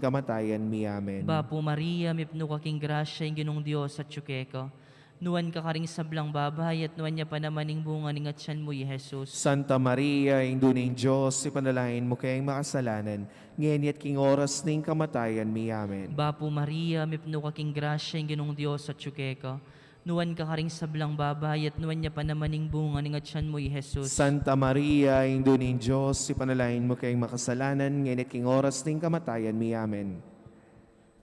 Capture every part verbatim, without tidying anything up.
kamatayan mi. Amen. Bapu Maria, mipnu ka king grasya, ing Ginung Dios atyu keka. Nuan ka karing sablang babai, at nuan ya pa naman ing bunga ning atyan mu, i Jesus. Santa Maria, Indu ning Dios, ipanalangin mu keng makasalanan, ngeni at king oras ning kamatayan mi. Amen. Bapu Maria, mipnu ka king grasya, ing Ginung Dios atyu keka. Nuan ka karing sablang babai, at nuan ya pa naman ing bunga ning atyan mu, i Jesus. Santa Maria, Indu ning Dios, ipanalangin mu keng makasalanan, ngeni at king oras ning kamatayan mi. Amen.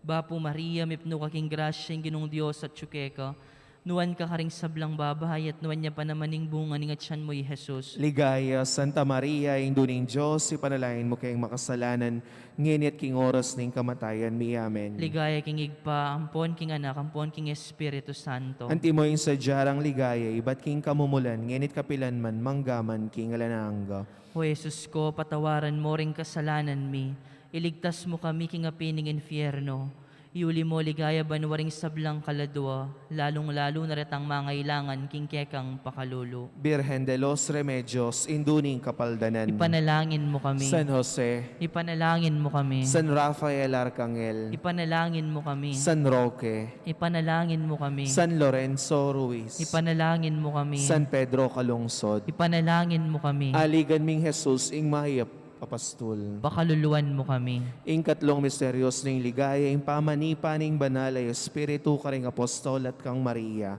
Bapu Maria, mipnu ka king grasya, ing Ginung Dios atyu keka. Nuan ka karing sablang babai, at nuan ya pa naman ing bunga ning atyan mu, i Jesus. Ligaya, Santa Maria, Indu ning Dios, ipanalangin mu keng makasalanan, ngeni at king oras ning kamatayan mi. Amen. Ligaya king Ibpa, ampon king Anak, ampon king Espiritu Santo. Antimo ing sadya rang ligaya, ibat king kamumulan, ngeni at kapilan man, mangga man king alang angga. O Jesus ko, patawaran mo ring kasalanan mi, iligtas mo kami king api ning infierno, iuli mo king ligaya banua ring sablang kaladua, lalung-lalu na retang mangailangan king kekang pakalulu. Birhen de los Remedios, Indu ning Kapaldanan. Ipanalangin mo kami. San Jose. Ipanalangin mo kami. San Rafael Arcangel. Ipanalangin mo kami. San Roque. Ipanalangin mo kami. San Lorenzo Ruiz. Ipanalangin mo kami. San Pedro Calungsod. Ipanalangin mo kami. Aligan ming Jesus, ing mayap a pastul. Pakaluluan mo kami. Ing katlung misteryos ning ligaya, ing pamanipa ning Banal a Espiritu karing apostol at kang Maria.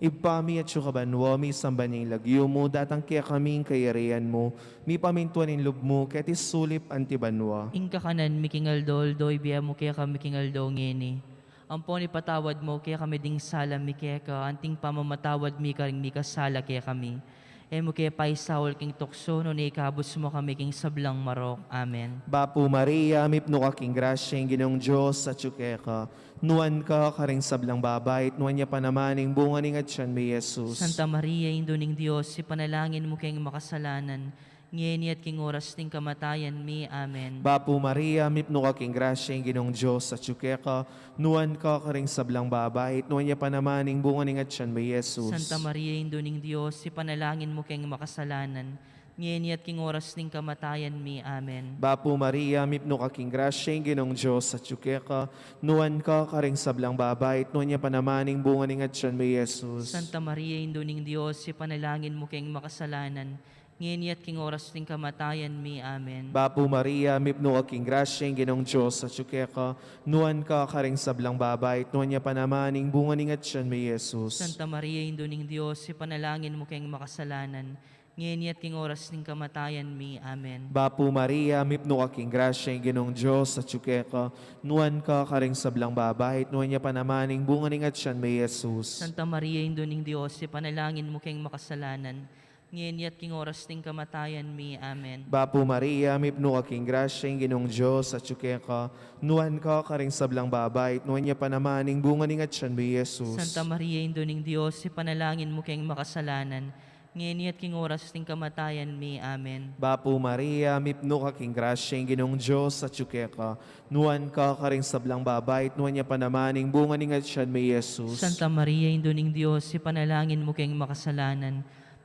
Ibpa mi, atsu ka banua, misamban ya ing lagyu mu, datang kekami ing kayarian mu, mipamintuan ing lub mu, keti sulip anti banua. Ing kakanan mi king aldo-aldo, ibie mu kekami king aldo ngeni. Ampon ipatawad mu kekami ding sala mi keka, anting pamamatawad mi karing mikasala kekami. E mu ke paisaul king tuksu, nune ikabus mu kami king sablang marok. Amen. Bapu Maria, mipnu ka king grasya, ing Ginung Dios atsu keka. Nuan ka karing sablang babai, at nuan ya pa naman ing bunga ning atyan mu, i Jesus. Santa Maria, Indu ning Dios, ipanalangin mu keng makasalanan, ngeni at king oras ning kamatayan mi. Amen. Bapu Maria, mipnu ka king grasya, ing Ginung Dios atsu keka. Nuan ka karing sablang babai, at nuan ya pa naman ing bunga ning atyan mu, i Jesus. Santa Maria, Indu ning Dios, ipanalangin mu keng makasalanan, ngeni at king oras ning kamatayan mi. Amen. Bapu Maria, mipnu ka king grasya, ing Ginung Dios atsu keka. Nuan ka karing sablang babai, at nuan ya pa naman ing bunga ning atyan mu, i Jesus. Santa Maria, Indu ning Dios, ipanalangin mu keng makasalanan, ngeni at king oras ning kamatayan mi. Amen. Bapu Maria, mipnu ka king grasya, ing Ginung Dios atsu keka. Nuan ka karing sablang babai, at nuan ya pa naman ing bunga ning atyan mu, i Jesus. Santa Maria, Indu ning Dios, ipanalangin mu keng makasalanan, ngeni at king oras ning kamatayan mi. Amen. Bapu Maria, mipnu ka king grasya, ing Ginung Dios atsu keka. Nuan ka karing sablang babai, at nuan ya pa naman ing bunga ning atyan mu, i Jesus. Santa Maria, Indu ning Dios, ipanalangin mu keng makasalanan, ngeni at king oras ning kamatayan mi. Amen. Bapu Maria, mipnu ka king grasya, ing Ginung Dios atsu keka. Nuan ka karing sablang babai, at nuan ya pa naman ing bunga ning atyan mu, i Jesus. Santa Maria, Indu ning Dios, ipanalangin mu keng makasalanan, ngeni at king oras ning kamatayan mi. Amen. Bapu Maria, mipnu ka king grasya, ing Ginung Dios atsu keka. Nuan ka karing sablang babai, at nuan ya pa naman ing bunga ning atyan mu, i Jesus. Santa Maria, Indu ning Dios, ipanalangin mu keng makasalanan,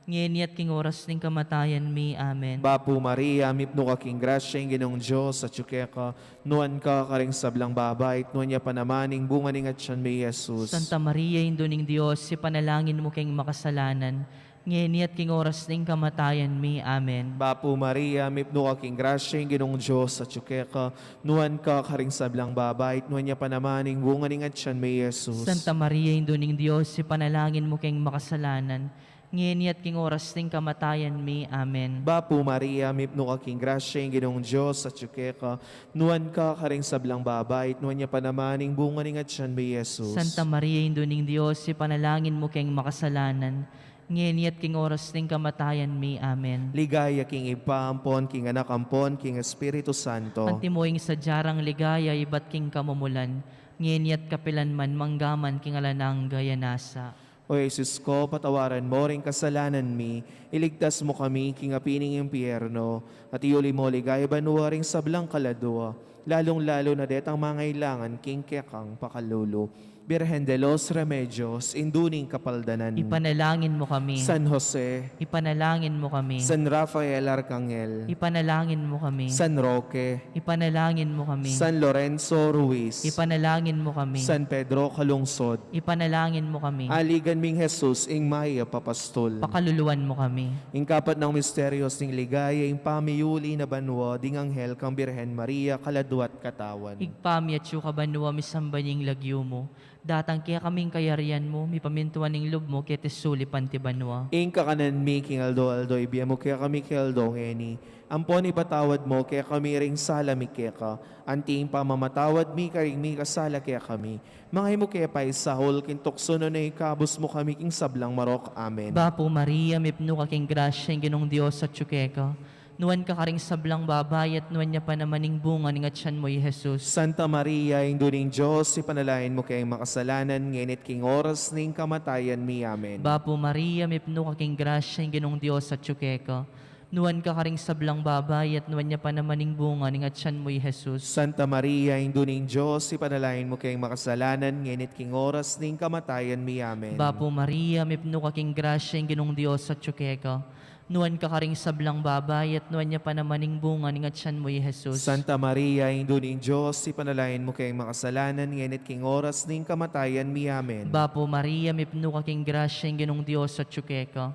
ngeni at king oras ning kamatayan mi. Amen. Bapu Maria, mipnu ka king grasya, ing Ginung Dios atsu keka. Nuan ka karing sablang babai, at nuan ya pa naman ing bunga ning atyan mu, i Jesus. Santa Maria, Indu ning Dios, ipanalangin mu keng makasalanan, ngeni at king oras ning kamatayan mi. Amen. Bapu Maria, mipnu ka king grasya, ing Ginung Dios atsu keka. Nuan ka karing sablang babai, at nuan ya pa naman ing bunga ning atyan mu, i Jesus. Santa Maria, Indu ning Dios, ipanalangin mu keng makasalanan, ngeni at king oras ning kamatayan mi. Amen. Bapu Maria, mipnu ka king grasya, ing Ginung Dios atsu keka. Nuan ka karing sablang babai, at nuan ya pa naman ing bunga ning atyan mu, i Jesus. Santa Maria, Indu ning Dios, ipanalangin mu keng makasalanan, ngeni at king oras ning kamatayan mi. Amen. Ligaya king Ibpa, ampon king Anak, ampon king Espiritu Santo. Antimo ing sadya rang ligaya, ibat king kamumulan, ngeni at kapilan man, mangga man king alang angga. Amen. O Jesus ko, patawaran mo ring kasalanan mi, iligtas mo kami king api ning impyerno, at iuli mo king ligaya banua ring sablang kaladua, lalung-lalu na detang mangailangan king kekang pakalulu. Birhen de los Remedios, Indu ning Kapaldanan. Ipanalangin mo kami. San Jose. Ipanalangin mo kami. San Rafael Arcangel. Ipanalangin mo kami. San Roque. Ipanalangin mo kami. San Lorenzo Ruiz. Ipanalangin mo kami. San Pedro Calungsod. Ipanalangin mo kami. Aligan ming Jesus, ing mayap a pastul. Pakaluluan mo kami. Ing kapat nang misterios ning ligaya, ing pamiyuli na banua ding anghel kang Birhen Maria, kaladua at katawan. Ibpa mi, atsu ka banua, misamban ya ing lagyu mu. Datang kekami ing kayarian mu, mipamintuan ing lub mu keti sulip anti banua. Ing kakanan mi king aldo-aldo, ibie mu kekami king aldo ngeni. Ampon ipatawad mu kekami ring sala mi keka, anti ing pamamatawad mi karing mikasala kekami. Manga e mu ke paisaul king tuksu, nune ikabus mu kami king sablang marok. Amen. Bapu Maria, mipnu ka king grasya, ing Ginung Dios atsu keka. Nuan ka karing sablang babai, at nuan ya pa naman ing bunga ning atian mu, i Jesus. Santa Maria, Indu ning Dios, ipanalangin mu keng makasalanan, ngeni at king oras ning kamatayan mi. Amen. Bapu Maria, mipnu ka king grasya, ing Ginung Dios atsu keka. Nuan ka karing sablang babai, at nuan ya pa naman ing bunga ning atian mu, i Jesus. Santa Maria, Indu ning Dios, ipanalangin mu keng makasalanan, ngeni at king oras ning kamatayan mi. Amen. Bapu Maria, mipnu ka king grasya, ing Ginung Dios atsu keka. Nuan ka karing sablang babai, at nuan ya pa naman ing bunga ning atian mu, i Jesus. Santa Maria, Indu ning Dios, ipanalangin mu keng makasalanan, ngeni at king oras ning kamatayan mi. Amen. Bapu Maria, mipnu ka king grasya, ing Ginung Dios atsu keka.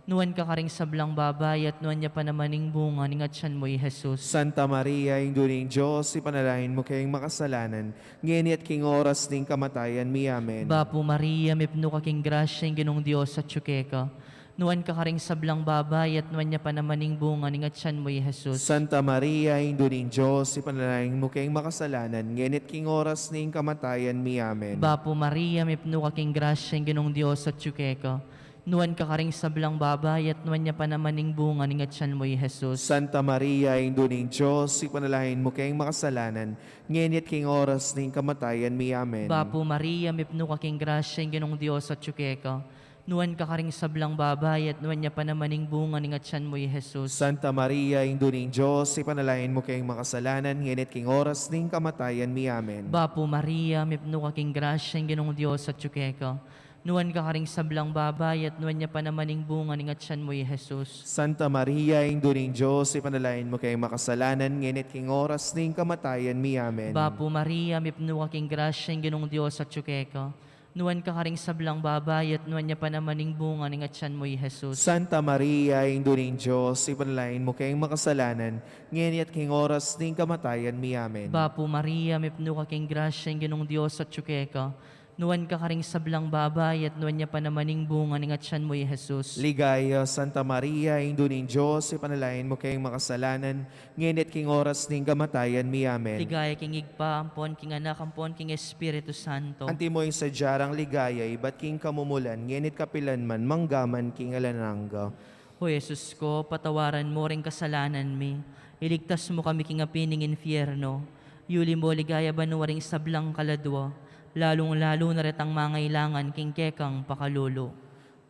Nuan ka karing sablang babai, at nuan ya pa naman ing bunga ning atian mu, i Jesus. Santa Maria, Indu ning Dios, ipanalangin mu keng makasalanan, ngeni at king oras ning kamatayan mi. Amen. Bapu Maria, mipnu ka king grasya, ing Ginung Dios atsu keka. Nuan ka karing sablang babai, at nuan ya pa naman ing bunga ning atian mu, i Jesus. Santa Maria, Indu ning Dios, ipanalangin mu keng makasalanan, ngeni at king oras ning kamatayan mi. Amen. Bapu Maria, mipnu ka king grasya, ing Ginung Dios atsu keka. Nuan ka karing sablang babai, at nuan ya pa naman ing bunga ning atian mu, i Jesus. Santa Maria, Indu ning Dios, ipanalangin mu keng makasalanan, ngeni at king oras ning kamatayan mi. Amen. Bapu Maria, mipnu ka king grasya, ing Ginung Dios atsu keka. Nuan ka karing sablang babai, at nuan ya pa naman ing bunga ning atian mu, i Jesus. Santa Maria, Indu ning Dios, ipanalangin mu keng makasalanan, ngeni at king oras ning kamatayan mi. Amen. Bapu Maria, mipnu ka king grasya, ing Ginung Dios atsu keka. Nuan ka karing sablang babai, at nuan ya pa naman ing bunga ning atian mu, i Jesus. Santa Maria, Indu ning Dios, ipanalangin mu keng makasalanan, ngeni at king oras ning kamatayan mi. Amen. Bapu Maria, mipnu ka king grasya, ing Ginung Dios atsu keka. Nuan ka karing sablang babai, at nuan ya pa naman ing bunga ning atian mu, i Jesus. Santa Maria, Indu ning Dios, ipanalangin mu keng makasalanan, ngeni at king oras ning kamatayan mi. Amen. Bapu Maria, mipnu ka king grasya, ing Ginung Dios atsu keka. Nuan ka karing sablang babai, at nuan ya pa naman ing bunga ning atian mu, i Jesus. Ligaya, Santa Maria, Indu ning Dios, ipanalangin mu keng makasalanan, ngeni at king oras ning kamatayan mi. Amen. Ligaya king Ibpa, ampon king Anak, ampon king Espiritu Santo. Antimo ing sadya rang ligaya, ibat king kamumulan, ngeni at kapilan man, mangga man king alang angga. O Jesus ko, patawaran mo ring kasalanan mi, iligtas mo kami king api ning infierno, yuli mo ligaya banua ring sablang kaladua, lalung-lalu na retang mangailangan king kekang pakalulu.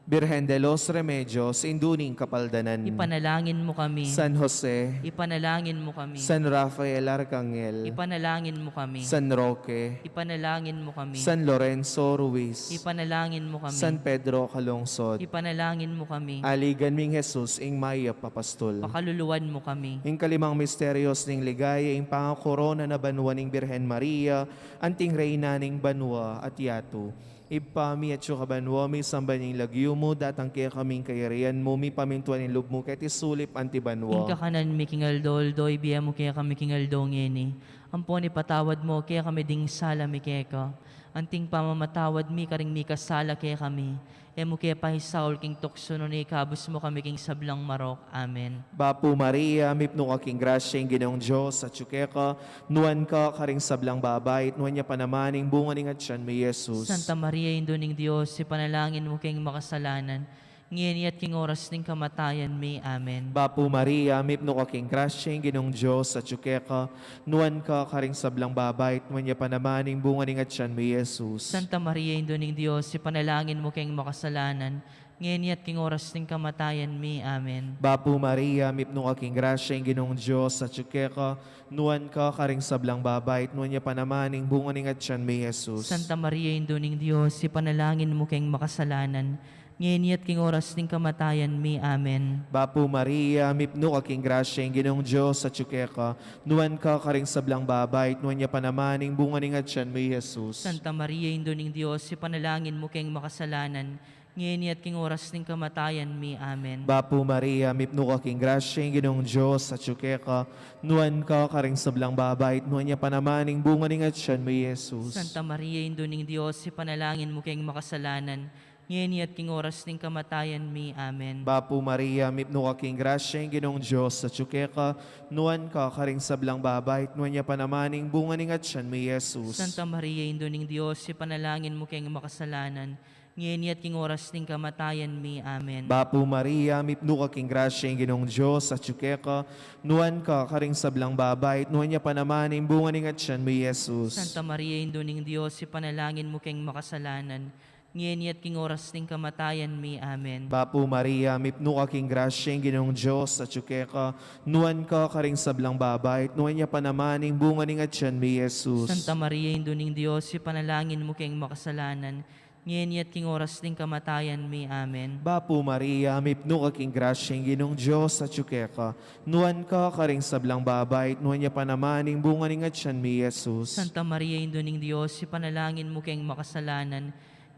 Birhen de los Remedios, Indu ning Kapaldanan. Ipanalangin mo kami. San Jose. Ipanalangin mo kami. San Rafael Arcangel. Ipanalangin mo kami. San Roque. Ipanalangin mo kami. San Lorenzo Ruiz. Ipanalangin mo kami. San Pedro Calungsod. Ipanalangin mo kami. Aligan ming Jesus, ing mayap a pastul. Pakaluluan mo kami. Ing kalimang misterios ning ligaya, ing pangakorona na banua ning Birhen Maria, anting Reyna ning banua at yatu. Ibpa mi, atsu ka banua, misamban ya ing lagyu mu, datang kekami ing kayarian mu, mipamintuan ing lub mu keti sulip anti banua. Ing kakanan mi king aldo-aldo, ibie mu kekami king aldo ngeni. Ampon ipatawad mu kekami ding sala mi keka, anting pamamatawad mi karing mikasala kekami. E mu ke paisaul king tuksu, nune ikabus mu kami king sablang marok. Amen. Bapu Maria, mipnu ka king grasya, ing Ginung Dios atsu keka, nuan ka karing sablang babai, at nuan ya pa naman ing bunga ning atian mu, i Jesus. Santa Maria, Indu ning Dios, ipanalangin mu keng makasalanan, ngeni at king oras ning kamatayan mi. Amen. Bapu Maria, mipnu ka king grasya, ing Ginung Dios atsu keka, nuan ka karing sablang babai, at nuan ya pa naman ing bunga ning atian mu, i Jesus. Santa Maria, Indu ning Dios, ipanalangin mu keng makasalanan, ngeni at king oras ning kamatayan mi. Amen. Bapu Maria, mipnu ka king grasya, ing Ginung Dios atyu keka, nuan ka karing sablang babai, at nuan ya pa naman ing bunga ning atyan mi, Jesus. Santa Maria, Indu ning Dios, ipanalangin mu keng makasalanan, ngeni at king oras ning kamatayan mi. Amen. Bapu Maria, mipnu ka king grasya, ing Ginung Dios atyu keka, nuan ka karing sablang babai, at nuan ya pa naman ing bunga ning atyan mi, Jesus. Santa Maria, Indu ning Dios, ipanalangin mu keng makasalanan, ngeni at king oras ning kamatayan mi. Amen. Bapu Maria, mipnu ka king grasya, ing Ginung Dios atyu keka, nuan ka karing sablang babai, at nuan ya pa naman ing bunga ning atyan mi, Jesus. Santa Maria, Indu ning Dios, ipanalangin mu keng makasalanan, ngeni at king oras ning kamatayan mi. Amen. Bapu Maria, mipnu ka king grasya, ing Ginung Dios atyu keka, nuan ka karing sablang babai, at nuan ya pa naman ing bunga ning atyan mi, Jesus. Santa Maria, Indu ning Dios, ipanalangin mu keng makasalanan, ngeni at king oras ning kamatayan mi. Amen. Bapu Maria, mipnu ka king grasya, ing Ginung Dios atyu keka, nuan ka karing sablang babai, at nuan ya pa naman ing bunga ning atyan mi, Jesus. Santa Maria, Indu ning Dios, ipanalangin mu keng makasalanan, ngeni at king oras ning kamatayan mi. Amen. Bapu Maria, mipnu ka king grasya, ing Ginung Dios atyu keka, nuan ka karing sablang babai, at nuan ya pa naman ing bunga ning atyan mi, Jesus. Santa Maria, Indu ning Dios, ipanalangin mu keng makasalanan, ngeni at king oras ning kamatayan mi. Amen. Bapu Maria, mipnu ka king grasya, ing Ginung Dios atyu keka, nuan ka karing sablang babai, at nuan ya pa naman ing bunga ning atyan mi, Jesus. Santa Maria, Indu ning Dios, ipanalangin mu keng makasalanan,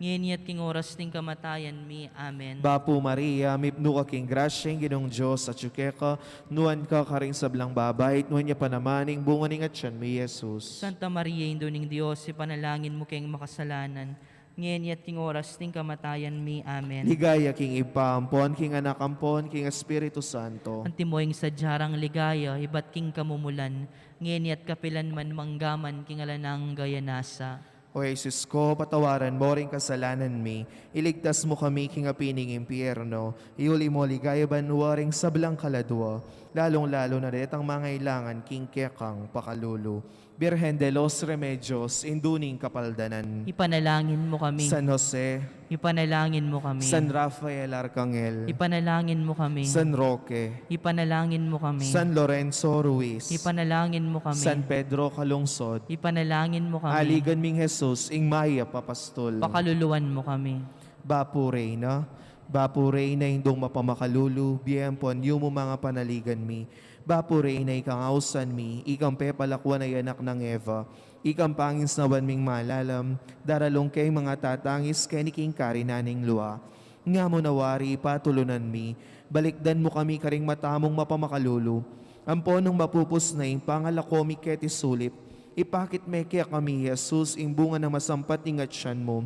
ngeni at king oras ning kamatayan mi. Amen. Bapu Maria, mipnu ka king grasya, ing Ginung Dios atyu keka, nuan ka karing sablang babai, at nuan ya pa naman ing bunga ning atyan mi, Jesus. Santa Maria, Indu ning Dios, ipanalangin mu keng makasalanan, ngeni at king oras ning kamatayan mi. Amen. Ligaya king Ibpa ampon king Anak ampon king Espiritu Santo. Antimo ing sadya rang ligaya ibat king kamumulan, ngeni at kapilan man, manggaman king alang angga. Nasa. O Jesus ko, patawaran mo ring kasalanan mi, iligtas mo kami king api ning impyerno, iuli mo king ligaya banua ring sablang kaladua, lalung-lalu na detang mangailangan king kekang pakalulu. Birhen de los Remedios, Indu ning Kapaldanan. Ipanalangin mo kami. San Jose. Ipanalangin mo kami. San Rafael Arcangel. Ipanalangin mo kami. San Roque. Ipanalangin mo kami. San Lorenzo Ruiz. Ipanalangin mo kami. San Pedro Calungsod. Ipanalangin mo kami. Aligan ming Jesus, ing mayap a pastul. Pakaluluan mo kami. Bapu Reyna, Bapu Reyna, Indung mapamakalulu, bie ampon yumu manga panaligan mi. Bapu Reyna, ikang ausan mi, ikang pepalakuan a anak nang Eva, ikang pangisnawan ming malalam, daralung keng manga tatangis keni king karinan ning lua. Nga mu na wari, patulunan mi, balikdan mu kami karing mata mung mapamakalulu. Ampon nung mapupus na ing pangalako mi keti sulip, ipakit me kekami i Jesus, ing bunga nang masampat ning atyan mu.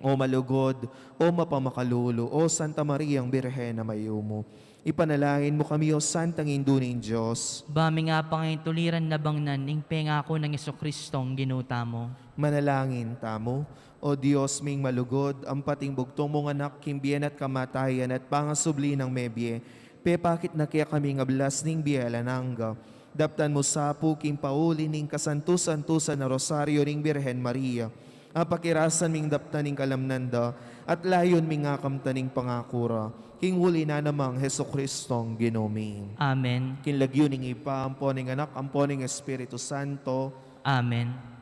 O malugud, o mapamakalulu, o Santa Mariang Birhen a mayumu, ipanalangin mu kami, o Santang Indu ning Dios. Ba mi nga pangaituliran na bangnan ing pengaku nang Jesucristong Ginu tamu. Manalangin tamu. O Dios ming malugud, ampat ing bugtung mung Anak king bie na at kamatayan at pangasubli nang mebie, pepakit na kekami ing ablas ning bie alang angga. Daptan mu sa pu king pauli ning kasantu-santusan a Rosario ning Birhen Maria, apakirasan ming daptan ing kalamnan da, at layun ming akamtan ing pangaku ra, king uli na namang Jesucristong Ginu mi. Amen. King lagyu ning Ibpa, ampo ning Anak, ampo ning Espiritu Santo. Amen.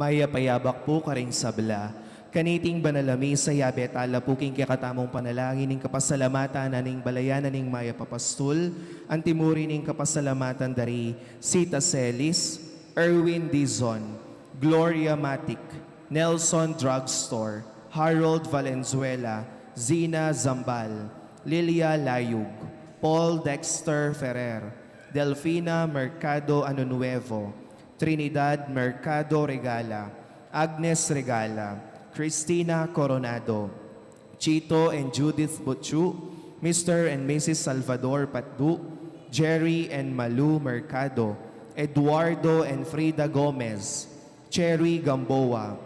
Mayap a yabak pu karing sabla. Kaniting banal a misa, yabe tala pu king kekatamung panalangin ing kapasalamatan na ning balayan na ning mayap a pastul, antimuri ning kapasalamatan da ri Sita Celis, Erwin Dizon, Gloria Matic, Nelson Drugstore, Harold Valenzuela, Zina Zambal, Lilia Layug, Paul Dexter Ferrer, Delfina Mercado Anunuevo, Trinidad Mercado Regala, Agnes Regala, Christina Coronado, Chito and Judith Butchu, Mister and Missus Salvador Patdu, Jerry and Malu Mercado, Eduardo and Frida Gomez, Cherry Gamboa,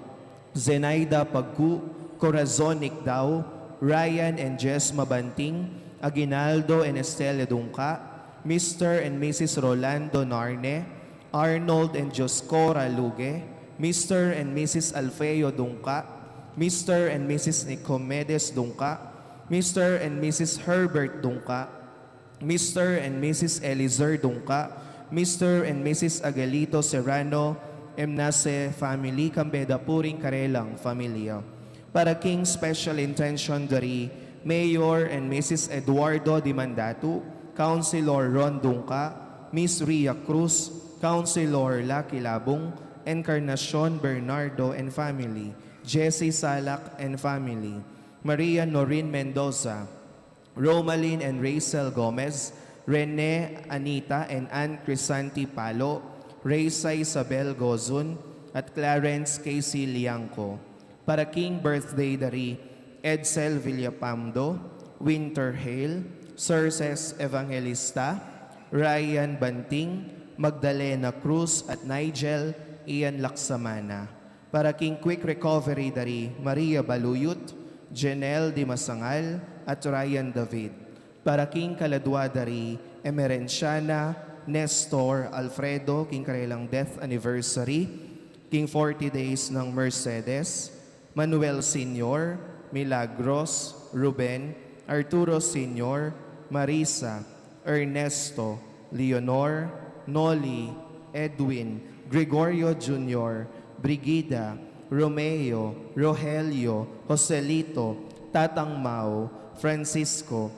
Zenaida Pagku, Corazon Nicdao, Ryan and Jess Mabanting, Aguinaldo and Estela Dungca, Mister and Missus Rolando Narne, Arnold and Dioscora Luge, Mister and Missus Alfeo Dungca, Mister and Missus Nicomedes Dungca, Mister and Missus Herbert Dungca, Mister and Missus Elizer Dungca, Mister and Missus Agelito Serrano, Emnace family, kambe da pu ring karelang familia. Para king special intention da ri Mayor and Missus Eduardo Dimandatu, Councilor Ron Dungca, Miss Ria Cruz, Councilor Lucky Labung, Encarnacion Bernardo and family, Jessie Salak and family, Maria Norin Mendoza, Romalyn and Rachel Gomez, Rene, Anita, and Ann Crisanti Palo, Reisa Isabel Gozun, at Clarence Casey Liangco. Para king birthday da ri Edsel Villapamdo, Winter Hale, Circes Evangelista, Ryan Banting, Magdalena Cruz, at Nigel Ian Laksamana. Para king quick recovery da ri Maria Baluyut, Jenel Dimasangal, at Ryan David. Para king kaladua da ri Emerenciana Nestor Alfredo, king karelang death anniversary, king forty days nang Mercedes, Manuel Senior, Milagros, Ruben, Arturo Senior, Marisa, Ernesto, Leonor, Noli, Edwin, Gregorio Junior, Brigida, Romeo, Rogelio, Joselito, Tatang Mau, Francisco,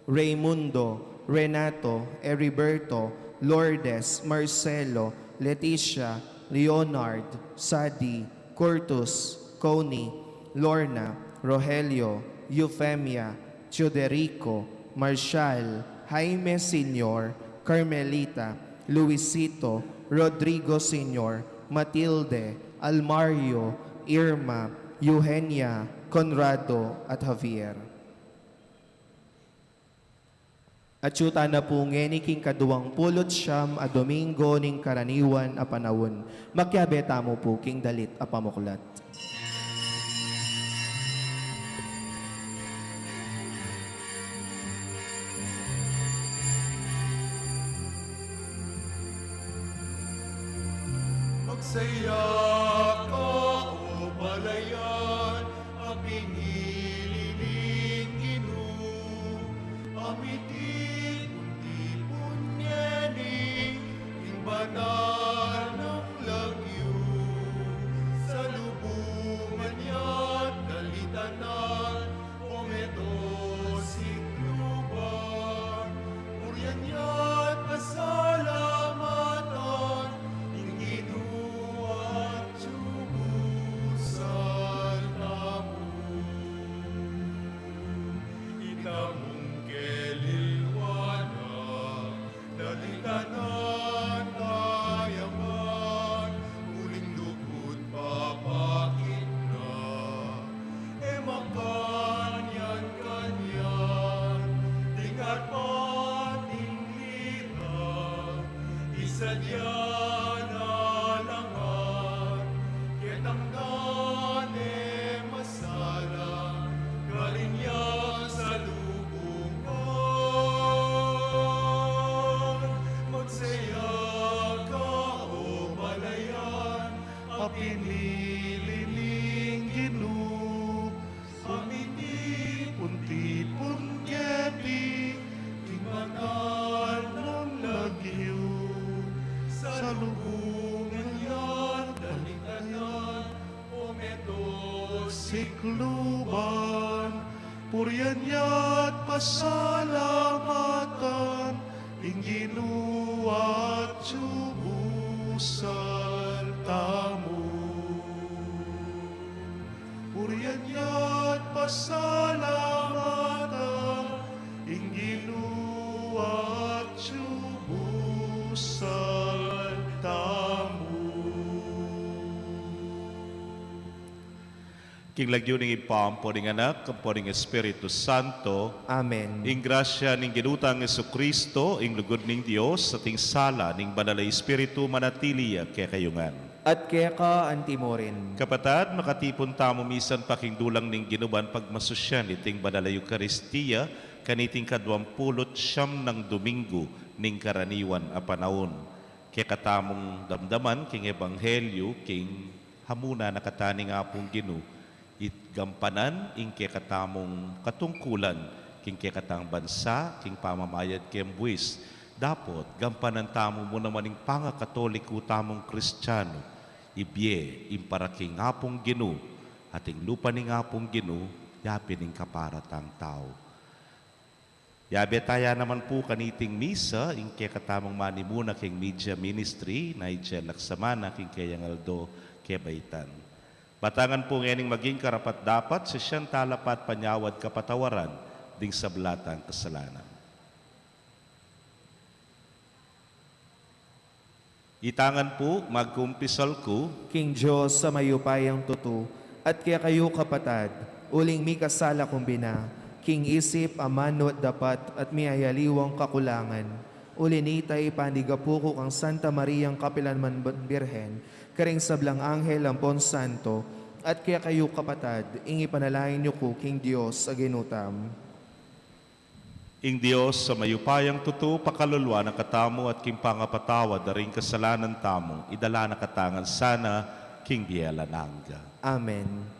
Raymundo, Renato, Heriberto, Lourdes, Marcelo, Leticia, Leonard, Sadi, Curtus, Connie, Lorna, Rogelio, Eufemia, Teoderico, Marshall, Jaime Senior, Carmelita, Luisito, Rodrigo Senior, Matilde, Almario, Irma, Eugenia, Conrado, at Javier. Atyu tana pu ngeni king kaduang pulu't siam a Domingo ning karaniwan a panaun. Makiabe tamu pu king dalit a pamuklat. Magsaya ka, o balayan a pinili ning Ginu, a mitipun-tipun ngeni king banal nang lagyu. Salubungan ya't dalitanan, o meto sikluban, purian ya't pasalamatan ing Ginu atyu pusal tamu. Itamung kelilwanan, dalitanan, kayaman, uling lugud papakit na, e makanyan-kanyan, ding arpat ding lira, isadia na la ngan, ketang ngan e masala, karin ya salubungan. Magsaya ka, o balayan a pinili ning Ginu, a mitipun-tipun keti king banal nang lagyu. Sa luban, purian ya at pasalamatan ing Ginu at yubusan tamu. Purian ya at pasalamatan ing Ginu at yubusan tamu. King lagyu ning Ibpa, ampo ning Anak, ampo ning Espiritu Santo. Amen. Ing grasya ning Ginu tang Jesucristo, ing lugud ning Dios, at ing sala ning Banal a Espiritu manatili ya kekayu ngan. At keka anti mu rin. Kapatad, makatipun tamu misan pa king dulang ning Ginu ban pagmasusyan iting Banal a Eukaristia, kaniting kaduampulut siam nang Domingo ning karaniwan a panaun. Kekatamung damdaman king Ebanghelyo, king hamuna na kata ning Apung Ginu, it gampanan ing kekatamung katungkulan king kekatang bansa, king pamamayad keng buis. Dapot gampanan tamu mu naman ing pangakatoliku tamung Kristiano, ibie ing para king Apung Ginu, at ing lupa ning Apung Ginu, yapin ing kapara tang tau. Yabe taya naman pu kaniting misa ing kekatamung manimuna king media ministry, Nigel Laksamana, king keyang aldo kebaitan. Batangan pu ngening maging karapat-dapat, sisian tala pa at panyawad kapatawaran ding sabla tang kasalanan. Itangan pu, magkumpisal ku king Dios a mayupayang tutu, at kekayu kapatad, uling mikasala kung bina, king isip, amanu at dapat, at miyayaliwang kakulangan. Uli nita, ipanigapu ku kang Santa Mariang kapilanman Birhen, karing sablang anghel ampon santo, at kekayu kapatad, ing ipanalangin yu ku king Dios a Ginu tamu. Ing Dios a mayupayang tutu pakaluluan na katamu at king pangapatawad da ring kasalanan tamu, idala na kata ngan sana king bie alang angga. Amen.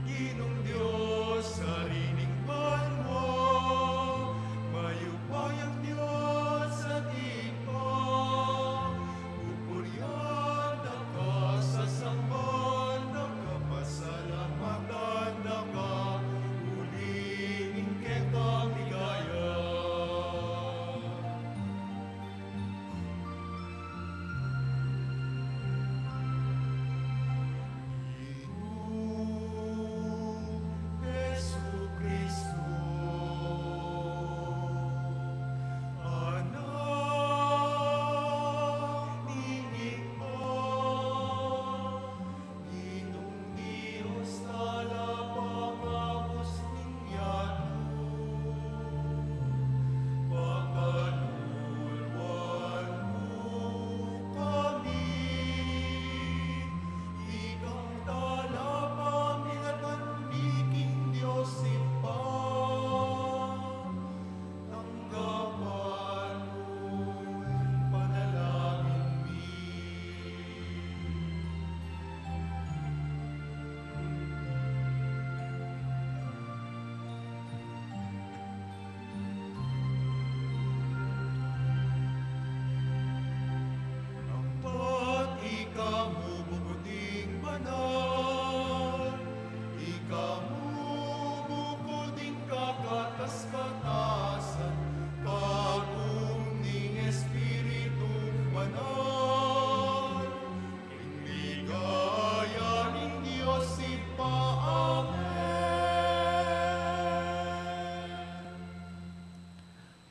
Ginung Dios, Ari ning banua, mayupayang Dios at Ibpa, pupurian da ka, sasamban da ka, pasalamatan da ka, uling ing kekang ligaya.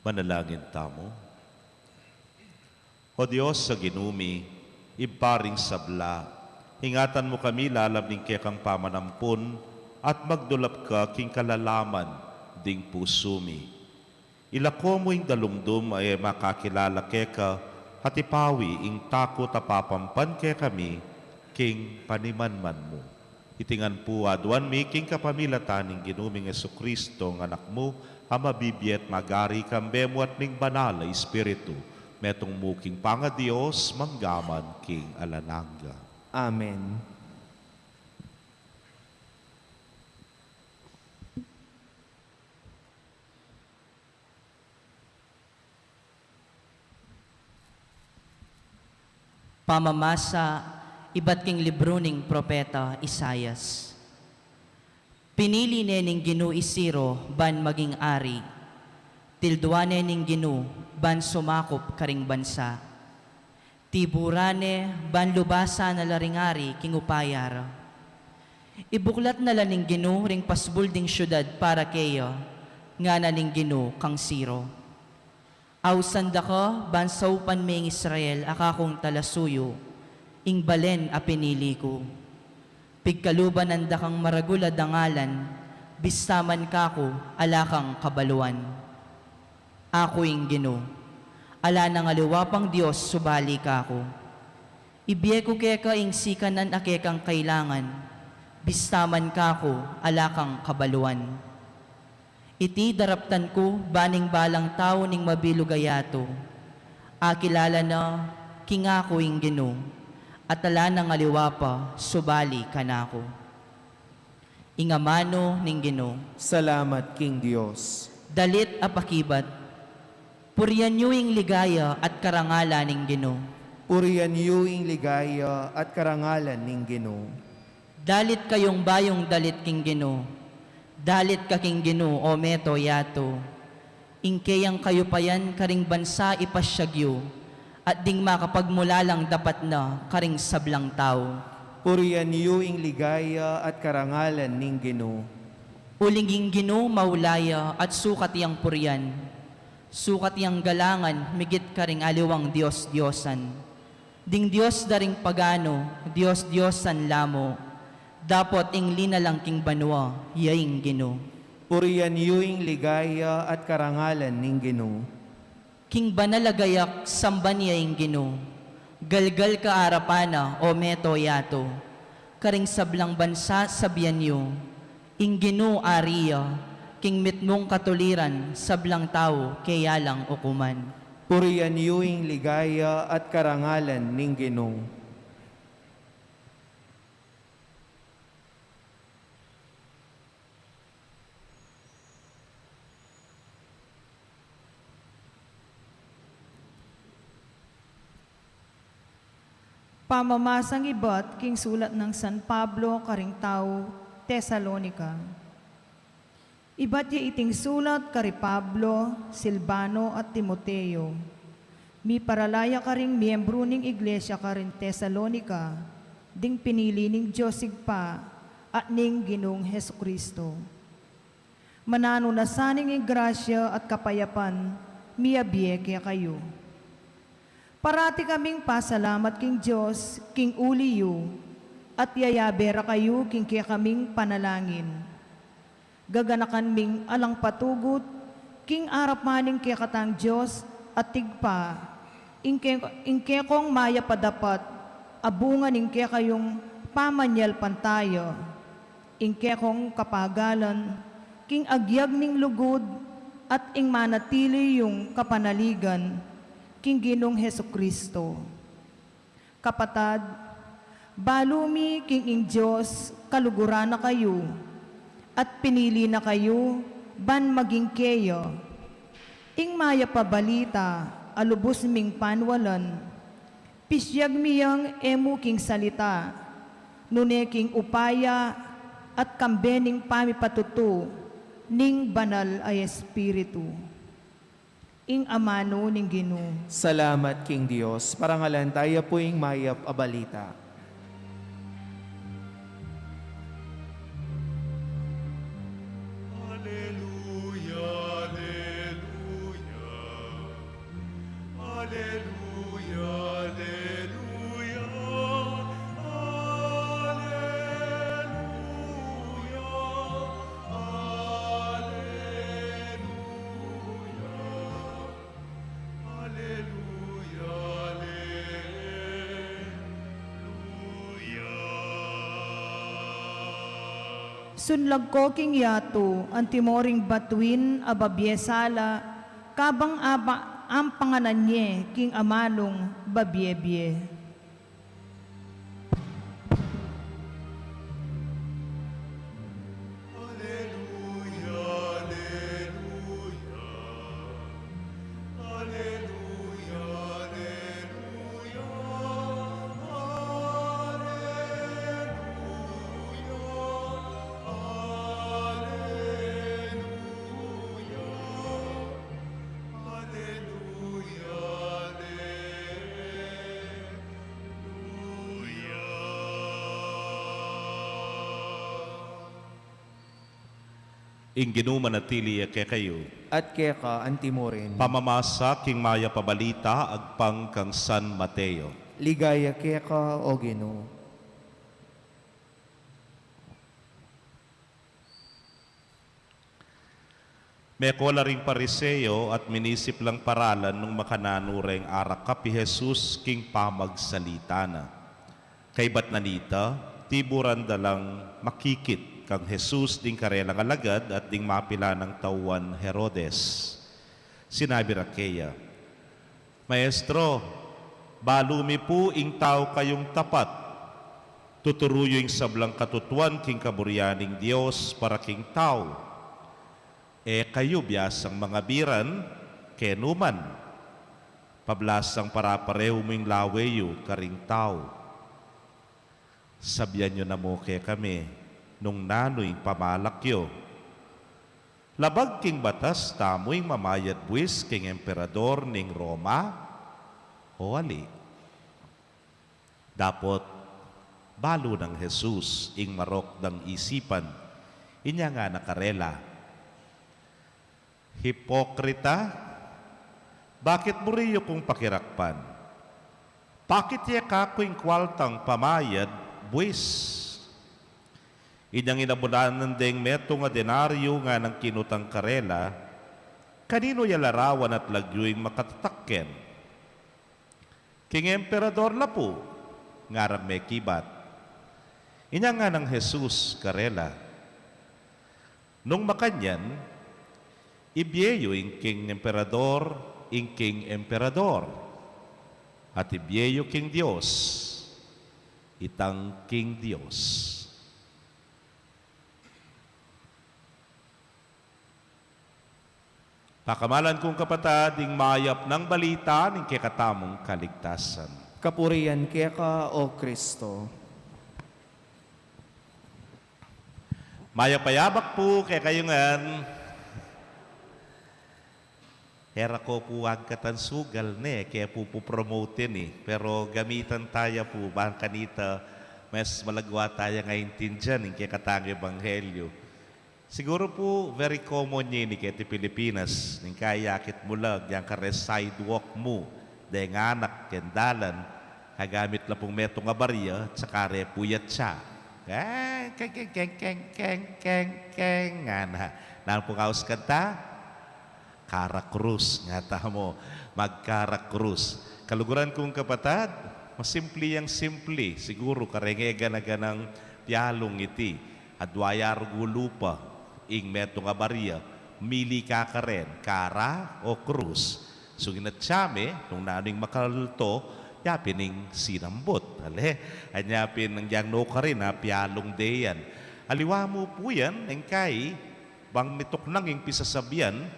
Manalangin tamu. O Dios a Ginu mi, Ibpa ring sabla, ingatan mu kami lalam ning kekang pamanampun at magdulap ka king kalalaman ding pusu mi. Ilako mu ing dalumdum a e makakilala keka, at ipawi ing takut a papampan kekami king panimanman mu. Iti ngan pu aduan mi king kapamilatan ning Ginu ming Jesucristo, nga Anak mu, a mabibie at magari kambe mu at ning Banal a Espiritu, metung mu king pangaDios, manggaman king alang angga. Amen. Pamamasa ibat king libru ning propeta Isaias. Pinili ne ning Ginu i Ciro ban maging ari. Tildua ne ning Ginu ban sumakup karing bansa. Tiburan ne ban lubasan na la ring ari king upaya ra. Ibuklat na la ning Ginu ring pasbul ding siudad para keya, ngana ning Ginu kang Ciro. Ausan da ka ban saupan me ing Israel a kakung talasuyu, ing balen a pinili ku. Pigkaluban da kang maragul a dangalan, bista man kaku ala kang kabaluan. Aku ing Ginu, ala nang aliwa pang Dios subali kaku. Ibie ku keka ing sikanan a kekang kailangan, bista man kaku ala kang kabaluan. Iti daraptan ku ban ing balang tau ning mabilug a yatu, akilala na king aku ing Ginu, at ala nang aliwa pa subali kanaku. Ing amanu ning Ginu. Salamat king Dios. Dalit a pakibat. Purian yu ing ligaya at karangalan ning Ginu. Purian yu ing ligaya at karangalan ning Ginu. Dalit kayung bayung dalit king Ginu. Dalit ka king Ginu, o meto yatu. Ing keyang kayupayan karing bansa ipasiag yu, at ding makapagmulalang dapat na karing sablang tau. Purian yu ing ligaya at karangalan ning Ginu. Uling ing Ginu maula ya at sukat yang purian. Sukat yang galangan migit karing aliwang dios-diosan. Ding dios da ring paganu, dios-diosan la mu. Dapot ing linalang king banua, ya ing Ginu. Purian yu ing ligaya at karangalan ning Ginu. King banal a gayak, samban ya ing Ginu. Galgal ka arapan na, o meto yatu. Karing sablang bansa, sabian yu, ing Ginu ari ya, king mitmung katuliran, sablang tau, keya lang ukuman. Purian yu ing ligaya at karangalan ning Ginu. Pamamasang ibat king sulat nang San Pablo karing tau Tesalonica. Ibat ya iting sulat kari Pablo, Silvano, at Timoteo. Miparala ya karing miembru ning iglesia karing Tesalonica, ding pinili ning Dios Ibpa at ning Ginung Jesucristo. Mananu na sana ing grasya at kapayapan miyabie kekayu. Parati kaming pasalamat king Dios king uli yu, at yayabe ra kayu king kekaming panalangin. Gaganakan ming alang patugut king arapan ning kekatang Dios at Ibpa, ing ke-, ing kekong mayap a dapat a bunga ning kekayung pamanyalpantaya, ing kekong kapagalan king agyag ning lugud, at ing manatili yung kapanaligan king Ginung Jesucristo. Kapatad, balu mi king ing Dios kaluguran na kayu, at pinili na kayu ban maging keya. Ing mayap a balita a lubus ming panwalan, pisiag mi yang e mu king salita, nune king upaya at kambe ning pamipatutu ning Banal a Espiritu. Ing amanu ning Ginu. Salamat king Dios. Parangalan taya pu ing mayap a balita. Aleluya, aleluya. Sunlag ko king yatu, antimo ring batuin a babie sala, kabang aba ampanganan ye king amanung babie-bie. Aleluya, aleluya, aleluya, aleluya, aleluya, aleluya, aleluya. Ing Ginu manatili ya kekayu. At keka anti mu rin. Pamamasa king mayap a balita agpang kang San Mateo. Ligaya keka, O Ginu. Meko la ring Pariseo at minisip lang paralan nung makananu reng arakap i Jesus king pamagsalita na. Kaybat na nita, tiburan da lang makikit kang Jesus ding karelang alagad at ding mapilan nang tauan Herodes. Sinabi ra keya, "Maestro, balu mi pu ing tau kayung tapat. Tuturu yu ing sablang katutuan king kaburian ning Dios para king tau. E kayu biasang mangabiran kenu man, pablasang paraparehu mu ing lawe yu karing tau. Sabian yu na mu kekami nung nanu ing pamalak yu. Labag king batas tamu ing mamayad buis king emperador ning Roma o ali?" Dapot balu nang Jesus ing marok dang isipan, inya ngana karela, "Hipokrita, bakit buri yu kung pakirakpan? Pakit ye kaku ing kualtang pamayad buis." Inyang inabunan deng metung a denaryo nganang kinutang karela, "Kaninu ya larawan at lagyu ing makatatak ken?" "King emperador la pu," ngarang mekibat. Inya nganang Jesus karela, "Nung makanyan, ibie yu ing king emperador ing king emperador, at ibie yu king Dios itang king Dios." Pakamalan kung kapatad, ing mayap nang balita ning kekatamung kaligtasan. Kapurian keka, O Kristo. Mayap a yabak pu kekayu ngan. Era ko pu agkatan sugal ne, ke pu pu-promote ini. Pero gamitan taya pu, bang kanita mas malagwa taya ngan aintindian ing kekatang ebanghelyo. Siguru pu, very common ya ini keti Pilipinas. Ning kayakit mu la, agyang kare sidewalk mu, deng anak, keng dalan, kagamit la pung metung a barya, tsaka re pu yatsa. Keng, keng, keng, keng, ngana. Nanu pung aus kanta? Karakrus, ngatamu, magkarakrus. Kaluguran kung kapatad, masimpli yang simpli, siguru kareng e gana-ganang pialung iti, adwa ya rugu lupa ing metung a barya, mili ka karen, kara o krus. Suginat siya me, nung nanu ing makalto, yapin ing sinambut. Ale, anya pin nang yang no karin, ha, pialung de yan. Aliwa mu pu yan, engkay, bang mituknang ing pisasabian,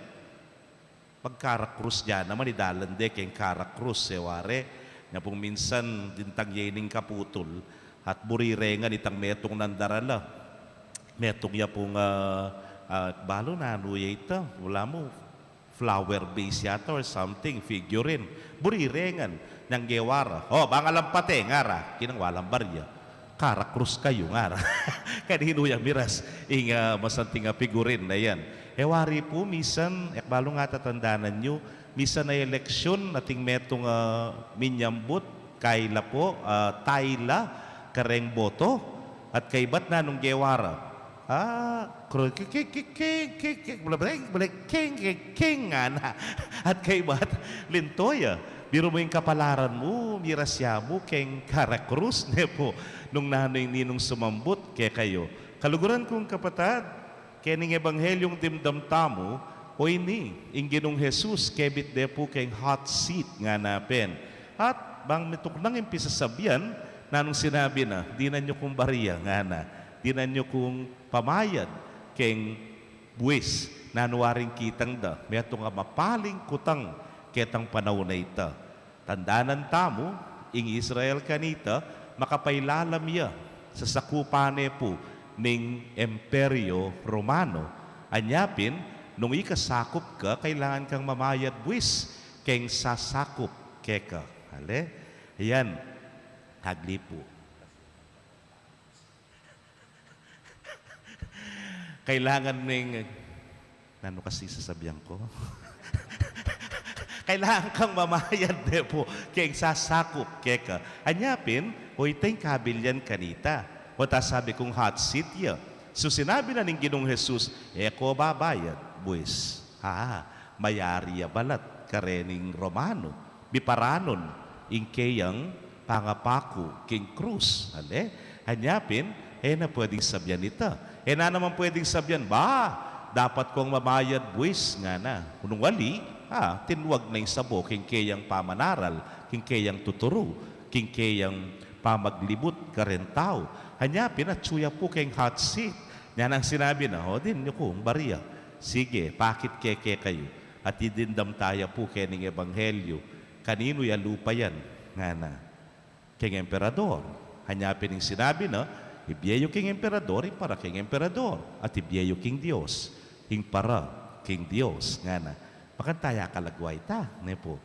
magkarakrus ya naman, idalan de keng karakrus, e wari. Nya pung minsan, dintang ya ining kaputul, at buri re ngan itang metung nang darala. Metung ya pung, ah, ah, balu nanu ya ita, wala mu, flower vase yata or something, figurine. Buri re ngan, nyang gewa ra. O, bang alampate, ngara, kinang walang barya. Karakrus kayu, ngara. Kaninu ya miras ing, ah, masanting a figurine na yan? E wari pu, misan, e ku balu nung atatandanan yu, misan a eleksyun, ating metung a minyambut, kaila pu, ah, tayla kareng boto, at kaybat nanung gewa ra? Ah, kru-, ki-, ki-, ki-, ki-, ki-, ki-, bla-, bla-, bla-, king, king, king, ngana. At kaybat, linto ya. Biru mu ing kapalaran mu, miras ya mu keng karakrus, ne pu, nung nanu ing ninung sumambut kekayu. Kaluguran kung kapatad, kening ebanghelyung dimdam tamu, o ini, ing Ginung Jesus, kebit de pu keng hot seat ngana pin. At bang mituknang ing pisasabian, nanung sinabi na, "Dinan yu kung baria," ngana, "dinan yu kung pamayad keng buis." Nanu waring kitang da, metung a mapaling kutang ketang panaun a ita. Tandanan tamu, ing Israel kanita, makapailalam ya sa sakupan ne pu ning Imperyo Romano. Anya pin, nung ika sakup ka, kailangan kang mamayad buis keng sasakup keka. Ale? Ayan. Hagli pu. Kailangan ning, nanu kasi sasabian ku? Kailangan kang mamayad ne pu keng sasakup keka. Anya pin, o ita ing kabilyan kanita. O ta sabi kung hot seat ya. So sinabi na ning Ginung Jesus, "E ko babayad buis." Ha, mayari ya balat karening Romano. Biparanun ing keyang pangapaku king krus. Ale? Anya pin, e na pwedeng sabian ita. E na naman pwedeng sabian, "Ba, dapat kong mamayad buis," ngana. Nung ali, ah, tinwag na ing sabo king keyang pamanaral, king keyang tuturu, king keyang pamaglibut karen tau. Anya pin, atyu ya pu keng hot seat. Nya nang sinabi na, "O, dinan yu kung baria." Sige, pakit ke kekayu. At idimdam taya pu kening ebanghelyu. Kaninu ya lupa yan? Ngana. Keng emperador. Anya pin ing sinabi na, "Ibie yu keng emperador ing para keng emperador, at ibie yu keng Dios ing para keng Dios," ngana. Makanyan taya kalagwa ita, ne pu.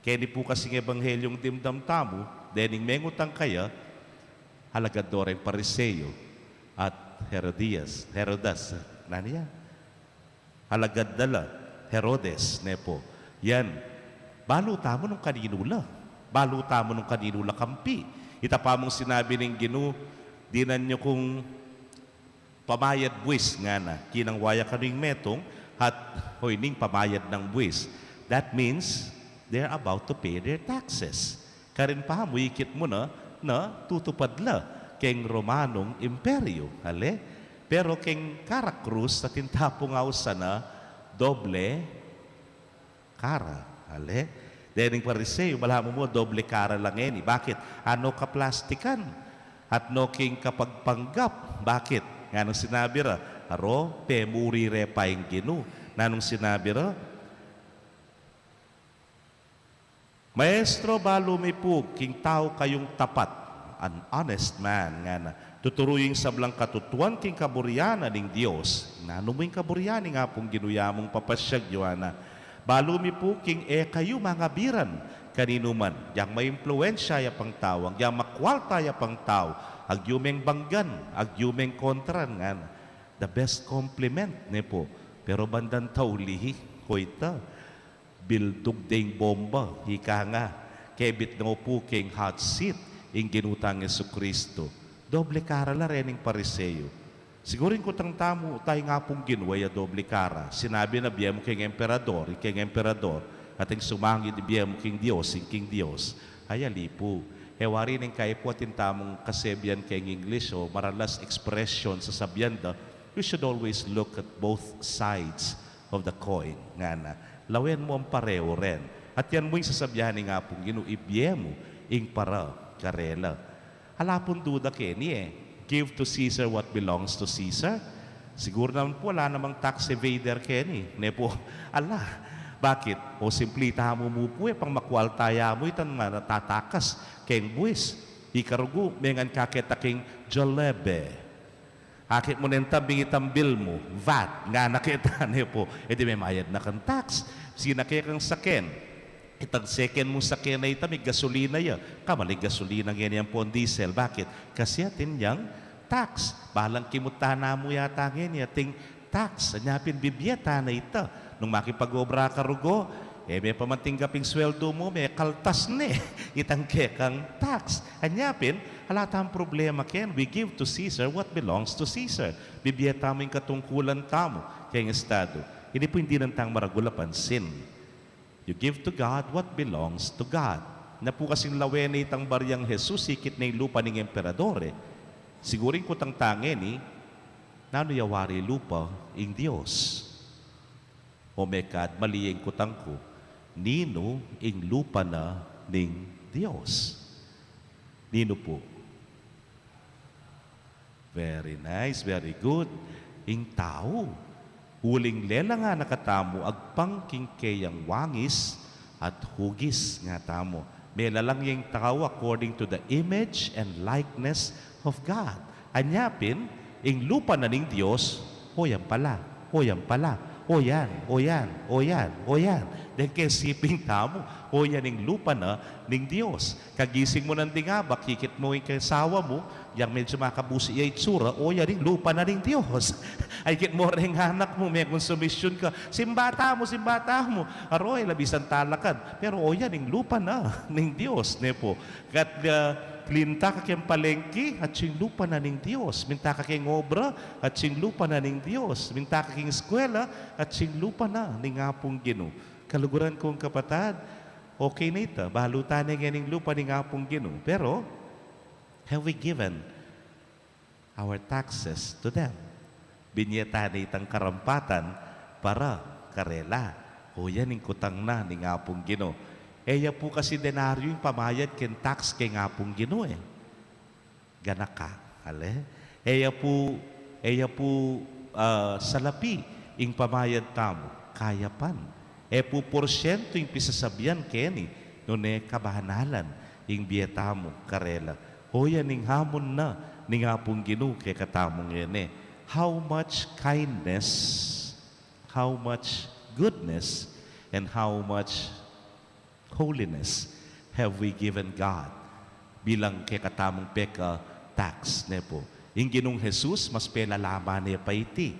Keni pu kasing ebanghelyung dimdam tamu, dening mengutang kaya, alagad do reng Pariseo at Herodias, Herodas, nanu ya? Alagad da la, Herodes, ne pu. Yan, balu tamu nung kaninu la. Balu tamu nung kaninu la kampi. Ita pa mung sinabi ning Ginu, "Dinan yu kung pamayad buis," ngana. Kinangwa ya kanu ing metung, at, "Hoy ning pamayad nang buis." That means, they're about to pay their taxes. Karin pa mu, ikit mu na, na tutupad la keng Romanong Imperyo, ale? Pero keng kara krus, atin ta pung ausan a doble kara, ale? Dening Pariseo, balamu mu doble kara la ngeni. Bakit? Ano kaplastikan? At no king kapagpanggap. Bakit? Nanung sinabi ra? Aro, pemuri re pa ing Ginu. Nanung sinabi ra? "Maestro, balu mi pu king tau kayung tapat, an honest man," ngana. "Tuturu yu ing sablang katutuan king kaburian na ning Dios." Nanu mu ing kaburian ning Apung Ginu ya mung papasyag yu, ngana. "Balu mi pu king e kayu mangabiran kaninu man. Agyang maimpluensya ya pang tau, agyang makwalta ya pang tau, agyu meng banggan, agyu meng kontran," ngana. The best compliment, ne pu. Pero bandang tauli, hoy ta. Bildug deng bomba, ika nga, kebit no pu king hot seat ing Ginu tang Jesucristo. Doble kara la rening Pariseo. Siguru ing kutang tamu, taya ing Apung Ginu e ya doble kara. Sinabi na, "Ibie mu king emperador, ing king emperador, at ing sumangid ibie mu king Dios, ing king Dios." Ay ali pu. E wari ning kaipu atin tamung kasebian keng English o maralas expression, sasabian da, "We should always look at both sides of the coin," ngana. Lawen mu ing pareu ren. At yan mu ing sasabian ning Apung Ginu, "Ibie mu ing para karela." Ala pung duda keni e. Give to Caesar what belongs to Caesar. Siguru naman pu, ala namang tax evader keni, ne pu? Ala. Bakit? O simpli tamu mu pu e, pang makwalta ya mu itang matatakas keng buis. Ikarugu, mengan ka keta king Jollibee. Akit mu neng tambing itang bill mu, vat, ngana keta, ne pu? E di memayad na kang tax. Sina kekang saken. Itang second mung saken a ita, migasolina ya. Kamaling gasolina ngeni ampong diesel. Bakit? Kasi atin yang tax. Balang kimut ta namu yata ngeni ating tax. Anya pin bibie ta na ita. Nung makipag-obra ka rugu, e me pa man tinggap ing sweldu mu, mekaltas ne itang kekang tax. Anya pin, ala tang problema ken, we give to Caesar what belongs to Caesar. Bibie tamu ing katungkulan tamu keng estadu. Ini pu ing dinan tang maragul a pansin. You give to God what belongs to God. Nya pu kasing lawen ne itang bariang Jesus, ikit ne ing lupa ning emperador e. Siguru ing kutang ta ngeni, Nanu ya wari lupa ing Dios? O mekad mali ing kutang ku, ninu ing lupa na ning Dios? Ninu pu? Very nice, very good. Ing tau. Uling lelang na katamu agpang king keyang wangis at hugis, ngatamu. Melalang ya ing tau according to the image and likeness of God. Anya pin, ing lupa na ning Dios, o yan pala, o yan pala, o yan, o yan, o yan, o yan. Deng kesiping tamu, o yan ing lupa na ning Dios. Kagising mu nandin abak, ikit mu ing asawa mu, yang medyu makabusi ya itsura, o yan ing lupa na ning Dios. Ikit mu reng anak mu, metung sumisyun ka, simba tamu, simba tamu. Aroy, labi sang talakad. Pero o yan ing lupa na ning Dios, ne pu. Kat, ah, linta ka keng palengki, atyu ing lupa na ning Dios. Minta ka keng obra, atyu ing lupa na ning Dios. Minta ka keng eskwela, atyu ing lupa na ning Apung Ginu. Kaluguran kung kapatad, okay na ita, balu ta ne ngening lupa ning Apung Ginu. Pero, have we given our taxes to them? Binye ta ne itang karampatan para karela. O yan ing kutang na ning Apung Ginu. E ya pu kasi denaryu ing pamayad keng tax keng Apung Ginu, e. Ganaka, ale? E ya pu, e ya pu, ah, salapi ing pamayad tamu, kayapan. E pu porsyentu ing pisasabian keni, nune kabanalan ing bie tamu karela. O yan ing hamon na ning Apung Ginu kekatamu ngeni. How much kindness, how much goodness, and how much holiness have we given God bilang kekatamung peka tax, ne pu? Ing Ginung Jesus, mas pelalaman ne pa iti.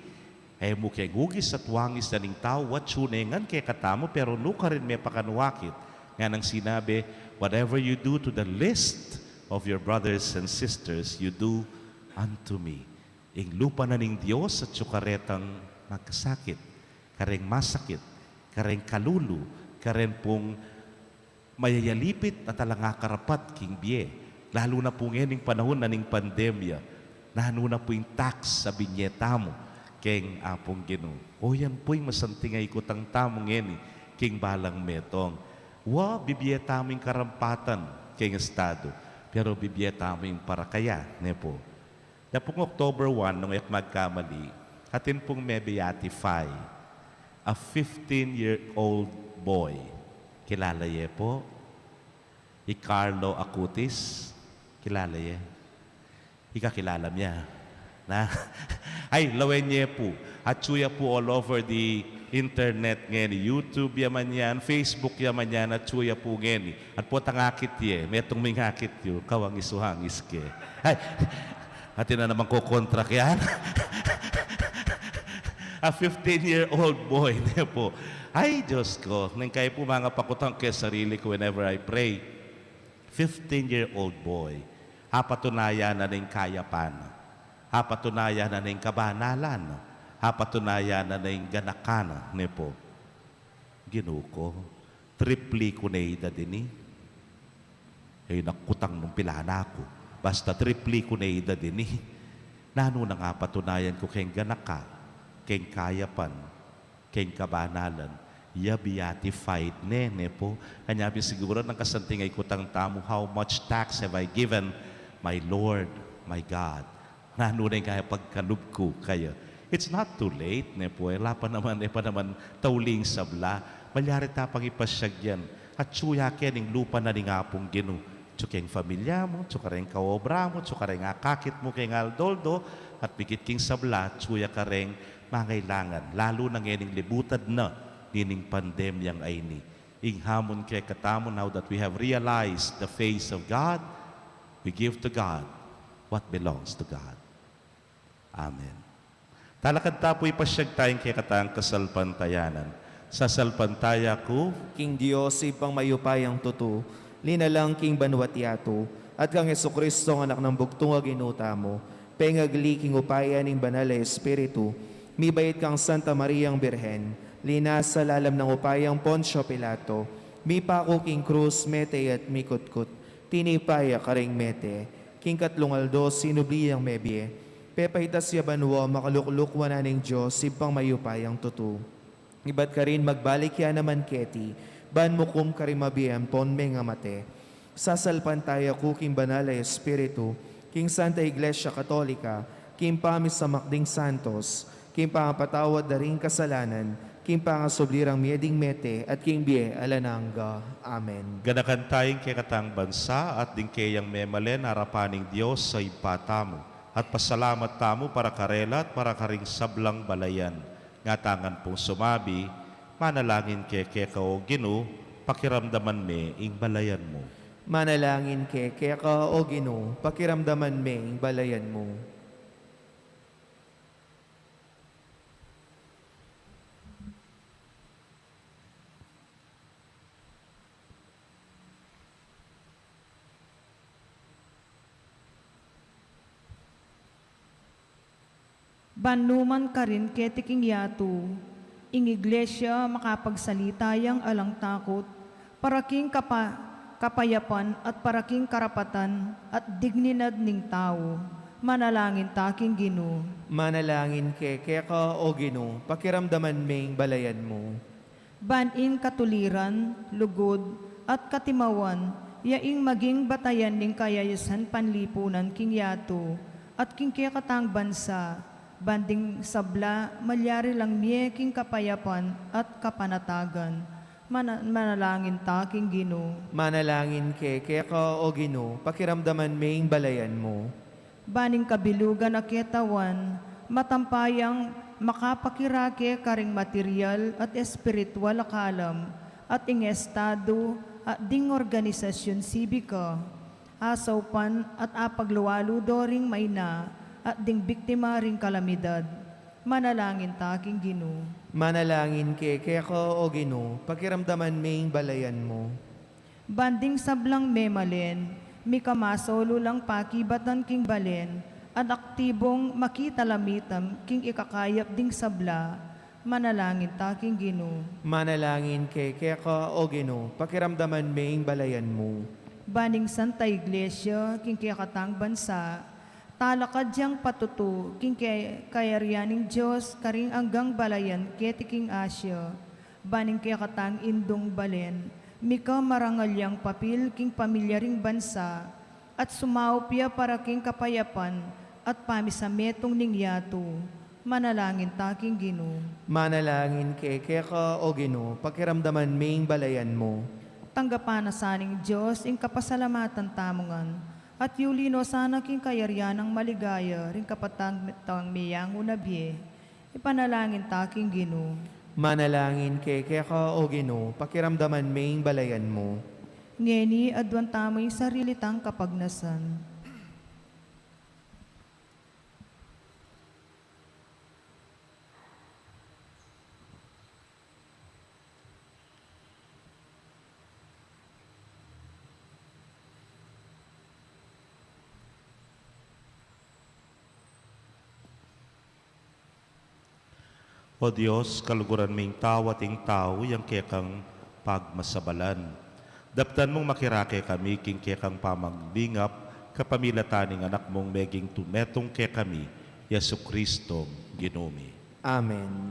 E mu keng ugis at wangis na ning tau, atyu ne ngan kekatamu, pero nukarin me pa kanu akit. Nganang sinabi, "Whatever you do to the least of your brothers and sisters, you do unto me." Ing lupa na ning Dios atyu karetang magkasakit, kareng masakit, kareng kalulu, karen pung mayayalipit at alang akarapat king bie, lalu na pu ngening panahun na ning pandemya, nanu na pu ing tax a binye tamu keng Apung Ginu. O yan pu ing masanting a ikutang tamu ngeni king balang metung. Wa, bibie tamu ing karampatan keng estadu, pero bibie tamu ing parakaya, ne pu? Dapung October one, nung e ku magkamali, atin pung me-beatify a fifteen-year-old boy. Kilala ye pu? I Carlo Acutis. Kilala ye? Ika kilala mya? Na? Ay, lawen ye pu. Atyu ya pu all over the internet ngeni. YouTube ya man yan, Facebook ya man yan, atyu ya pu ngeni. At potang akit ye, metung ming akit yu, kawangis-wangis ke. Ay, atin na namang kokontra kaya. A fifteen-year-old boy, ne pu. Ay, Diyos ko, neng kayi pu mangapakutang ke sarili ku whenever I pray. Fifteen-year-old boy, apatunayan na ning kayapan, apatunayan na ning kabanalan, apatunayan na ning ganakan, ne pu. Ginu ku, triple ku ne ida dini. E, nakutang nung pila na ku. Basta triple ku ne ida dini. Nanu nang apatunayan ku keng ganaka, keng kayapan, keng kabanalan, ya beatified ne, ne pu? Anya pin siguru nang kasanting a ikutang tamu, "How much tax have I given, my Lord, my God?" Nanu ne ing kaya pagkalub ku kaya? It's not too late, ne pu, e. Ala pa naman, e pa naman tauli ing sabla. Malyari ta pang ipasyag yan. Atyu ya ke ning lupa na ning Apung Ginu. Atyu keng familia mu, atyu kareng kaobra mu, atyu kareng akakit mu keng aldo-aldo, at mikit king sabla, atyu ya kareng mangailangan. Lalu na ngening libutad na nining pandemyang ayni. Ing hamon kekatamu, now that we have realized the face of God, we give to God what belongs to God. Amen. Talakad ta pu, ipasyag taya ing kekatang kasalpantayanan. Sasalpantaya ku king Dios, Ibpang mayupayang tutu, linalang king banua't yatu, at kang Jesucristo, Anak nang bugtung a Ginu tamu, pengagli king upaya ning Banal a Espiritu, mibait kang Santa Mariang Birhen, linasa lalam nang upayang Poncio Pilato, mipaku king krus, mete at mikutkut, tinipa ya karing mete, king katlung aldo sinubli yang mebie, Pepaitas ya banua, makalukluk wanan ning Dios, Ibpang mayupayang tutu. Ibat karin magbalik ya naman keti, ban mukum karing mabie ampon mengamate. Sasalpantaya ku king Banal a Espiritu, king Santa Iglesia Katolika, king pamisamak ding santos, king pangapatawad da ring kasalanan, king pangasubli rang mie ding mete, at king bie alang angga. Amen. Ganakan taya ing kekatang bansa at ding keyang memalen arapan ning Dios a Ibpa tamu, at pasalamat tamu para karela at para karing sablang balayan. Nga tang pung sumabi, manalangin kami keka, O Ginu, pakiramdaman me ing balayan mu. Manalangin kami keka, O Ginu, pakiramdaman me ing balayan mu. Ban numan karin keti king yatu, ing Iglesia makapagsalita yang alang takut, para king kapa-, kapayapan at para king karapatan at dignidad ning tau. Manalangin ta king Ginu. Manalangin kami keka, O Ginu, pakiramdaman me ing balayan mu. Ban ing katuliran, lugud, at katimawan, ya ing maging batayan ning kayayusan panlipunan king yatu, at king kekatang bansa, ban ding sabla malyari lang mie king kapayapan at kapanatagan. Mana-, manalangin ta king Ginu. Manalangin kami keka, O Ginu, pakiramdaman me ing balayan mu. Ban ing kabilugan a ketawan, matampa yang makapakirake karing material at espiritual a kalam, at ing estadu, at ding organisasyun sibika, asaupan at apaglualu do ring maina, at ding biktima ring kalamidad. Manalangin ta king Ginu. Manalangin kami keka, O Ginu, pakiramdaman me ing balayan mu. Ban ding sablang memalen, mika masolu lang pakibatan king balen, at aktibung makitalamitam king ikakayap ding sabla. Manalangin ta king Ginu. Manalangin kami keka, O Ginu, pakiramdaman me ing balayan mu. Ban ing Santa Iglesia, king kekatang bansa, talakad yang patutu king ke-, kayarian ning Dios karing anggang balayan keti king Asia. Ban ing kekatang indung balen, mika marangal yang papil king pamilya ring bansa, at sumaup ya para king kapayapan at pamisametung ning yatu. Manalangin ta king Ginu. Manalangin kami keka, O Ginu, pakiramdaman me ing balayan mu. Tanggapan na sa ning Dios ing kapasalamatan tamu ngan, at yuli no sana king kayarian nang maligaya ring kapatad tang meyangu na bie. Ipanalangin ta king Ginu. Manalangin kami keka, O Ginu, pakiramdaman me ing balayan mu. Ngeni, aduan tamu ing sarili tang kapagnasan. O Dios, kaluguran ming tau at ing tau yang kekang pagmasabalan. Daptan mung makirake kami king kekang pamaglingap, kapamilatan ning Anak mung meging tumetung kekami, Jesucristo, Ginu mi. Amen.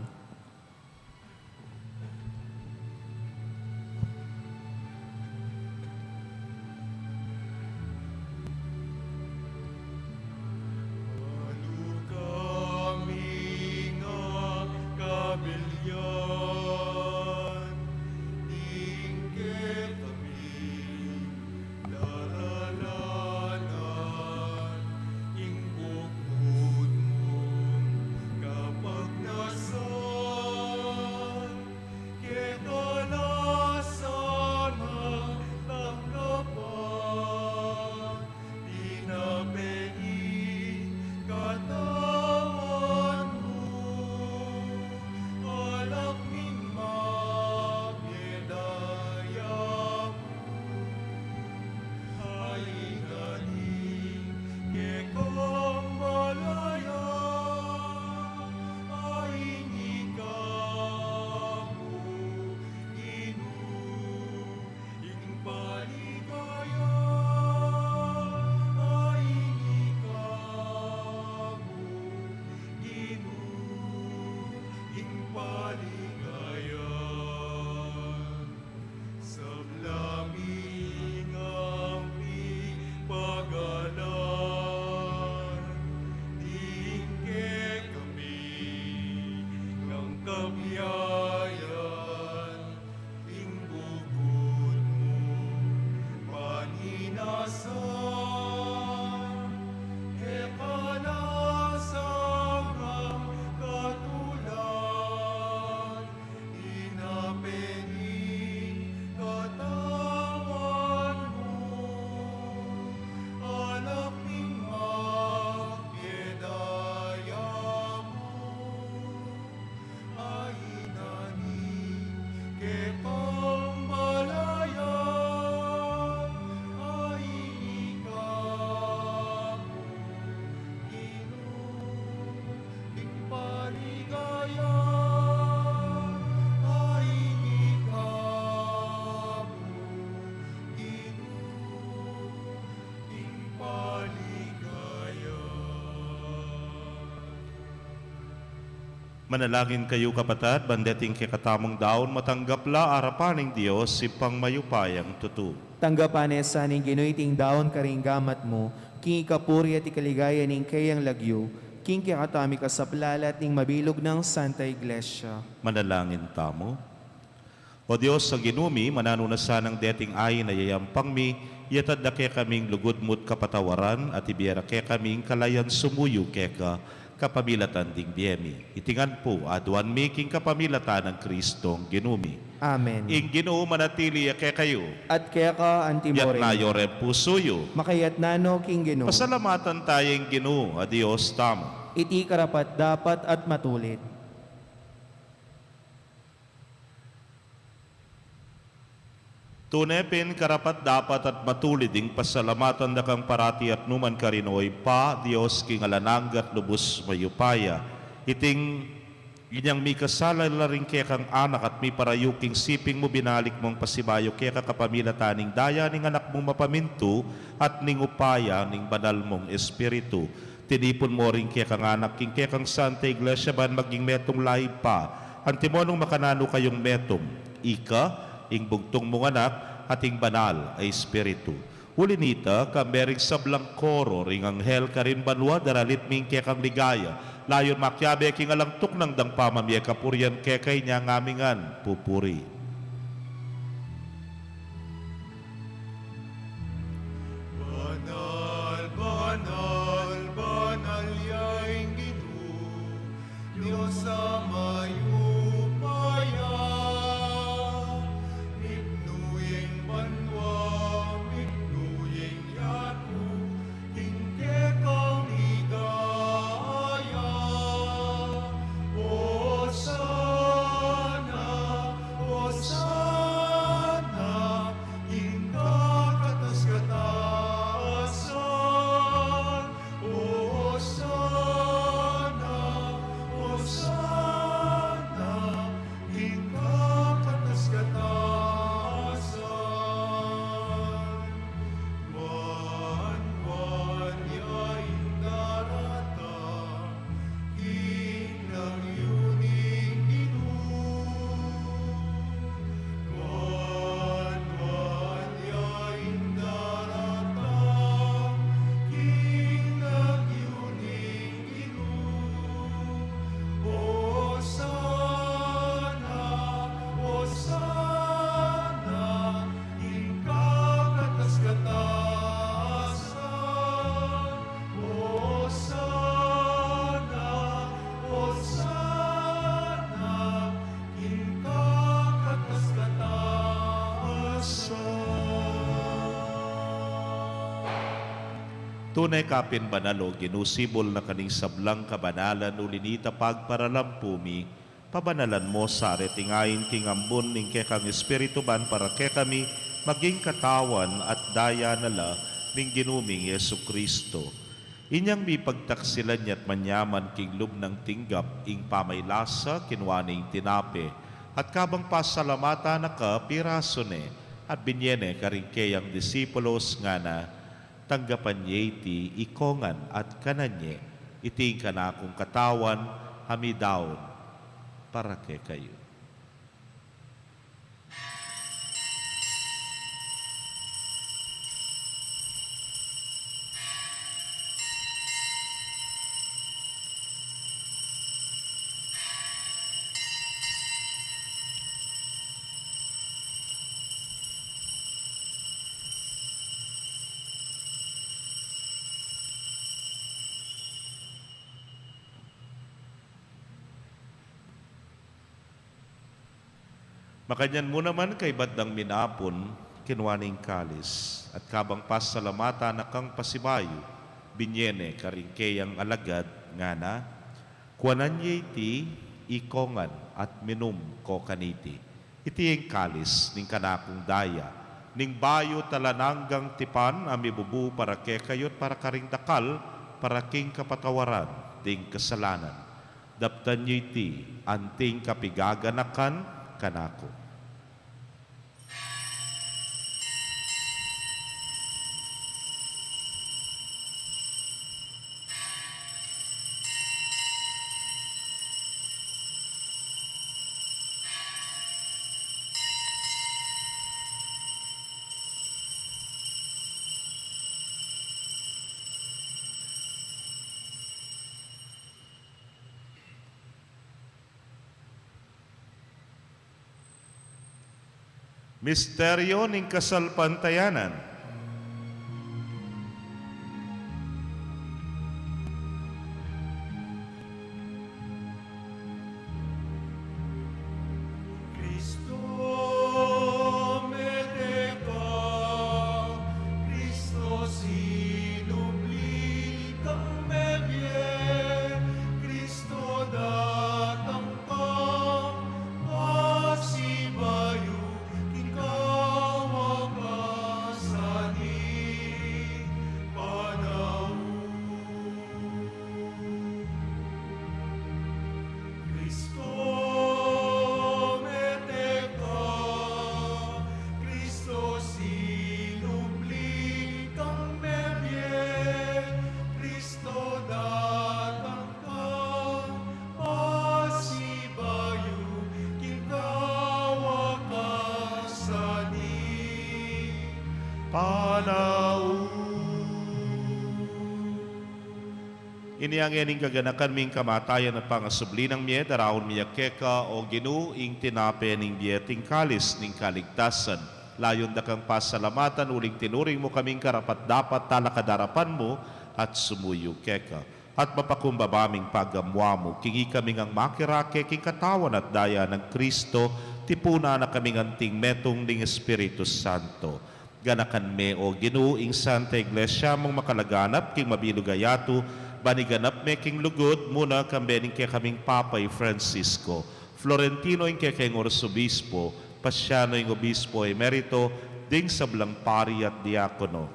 Manalangin kayu, kapatad, ban deting kekatamung daun matanggap la arapan ning Dios, Ibpang mayupayang tutu. Tanggapan ne sa ning Ginu iting daun karing gamat mu, king ikapuri at ikaligaya ning keyang lagyu, king kekatamung kasaplalan at ning mabilug nang Santa Iglesia. Manalangin tamu. O Dios a Ginu mi, mananu na sanang deting ain a yayampang mi, yatad da kekaming lugud mu't kapatawaran, at ibie ra kekaming kalayan sumuyu keka, kapamilatan ding bie mi. Iti ngan pu, aduan mi king kapamilatan nang Kristong Ginu mi. Amen. Ing Ginu manatili ya kekayu. At keka antimurin. Itas yu ring pusu yu. Makaitas no king Ginu. Pasalamatan taya ing Ginu a Dios tamu. Iti karapat-dapat at matulid. Tune pin karapat-dapat at matulid ing pasalamatan da kang parati at nukarin man, O Ibpa, Dios king alang angga at lubus mayupaya. Iting inyang mikasala la ring kekang anak at miparayu king siping mu, binalik mung pasibayu keka kapamilatan ning daya ning Anak mung mapamintu at ning upaya ning Banal mung Espiritu. Tinipun mu ring kekang anak king kekang Santa Iglesia ban maging metung la, Ibpa, antimo nung makananu kayung metung, ika, ing bugtung mung Anak, at ing Banal a Espiritu. Uli nita, kambe ring sablang koro ring anghel karin banua, daralit mi ing kekang ligaya, layun makiabe king alang tuknang dang pamamie kapurian keka, inya ngan mi pupuri. Banal, banal, banal ya ing Ginu, Dios a mayupaya. Mipnu ya ing banua, mipnu ya ing yatu, king kekang ligaya. Osana, Osana, king kakatas-katasan. Osana, Osana, king kakatas-katasan. Nuan, nuan ya ing daratang king lagyu ning Ginu. Nuan, nuan ya ing daratang king lagyu ning Ginu. Osana, Osana, king kakatas-katasan. Osana, Osana, king kakatas-katasan. Tune ka pin banal, O Ginu, sibul na ka ning sablang kabanalan, uli nita pagparalampu mi, pabanalan mu sa reting ain king ambun ning kekang Espiritu ban para kekami maging katawan at daya na la ning Ginu ming Jesucristo. Inyang mipagtaksilan ya't manyaman king lub nang tinggap ing pamaylasa, kinua ne ing tinape, at kabang pasalamatan na ka, pirasu ne, at binye ne karing keyang disipulos, ngana: Tanggapan ye iti ikong ngan at kanan ye, iti ing kanakung katawan a midaun para kekayu. Makanyan mu naman kaybat dang minapun, kinua ne ing kalis, at kabang pasalamatan na kang pasibayu, binye ne karing keyang alagad, ngana: Kuanan ye iti ikong ngan at minum ko kaniti. Iti ing kalis ning kanakung daya, ning bayu at alang anggang tipan, a mibubu para kekayu't para karing dakal, para king kapatawaran ding kasalanan. Daptan ye iti anting kapigaganakan kanaku. Misteryo ning kasalpantayanan. Cristo, mete ka, Cristo, sinubli kang mebie, Cristo, datang ka, pasibayu king kawakasan ning panaun. Cristo, mete ka, Cristo, sinubli kang mebie, Cristo, datang ka, pasibayu king kawakasan ning panaun. Ini ngeni ing kaganakan mi king kamatayan at pangasubli nang mie, daraun mi ya keka, o Ginu, ing tinape ning bie at ing kalis ning kaligtasan. Layun da kang pasalamatan uling tinuring mu kaming karapat-dapat talakad arapan mu at sumuyu keka. At mapakumbaba ming pagamuan mu king ikami ngan makirake king katawan at daya nang Cristo, tipunan na kaming anting metung ning Espiritu Santo. Ganakan me, o Ginu, ing Santa Iglesia mung makalaganap king mabilug a yatu, ban iganap me king lugud mu na kambe ning kekaming Papa i Francisco, Florentino ing kekeng Arsobispo, Paciano ing Obispo Emerito, ding sablang pari at diakono.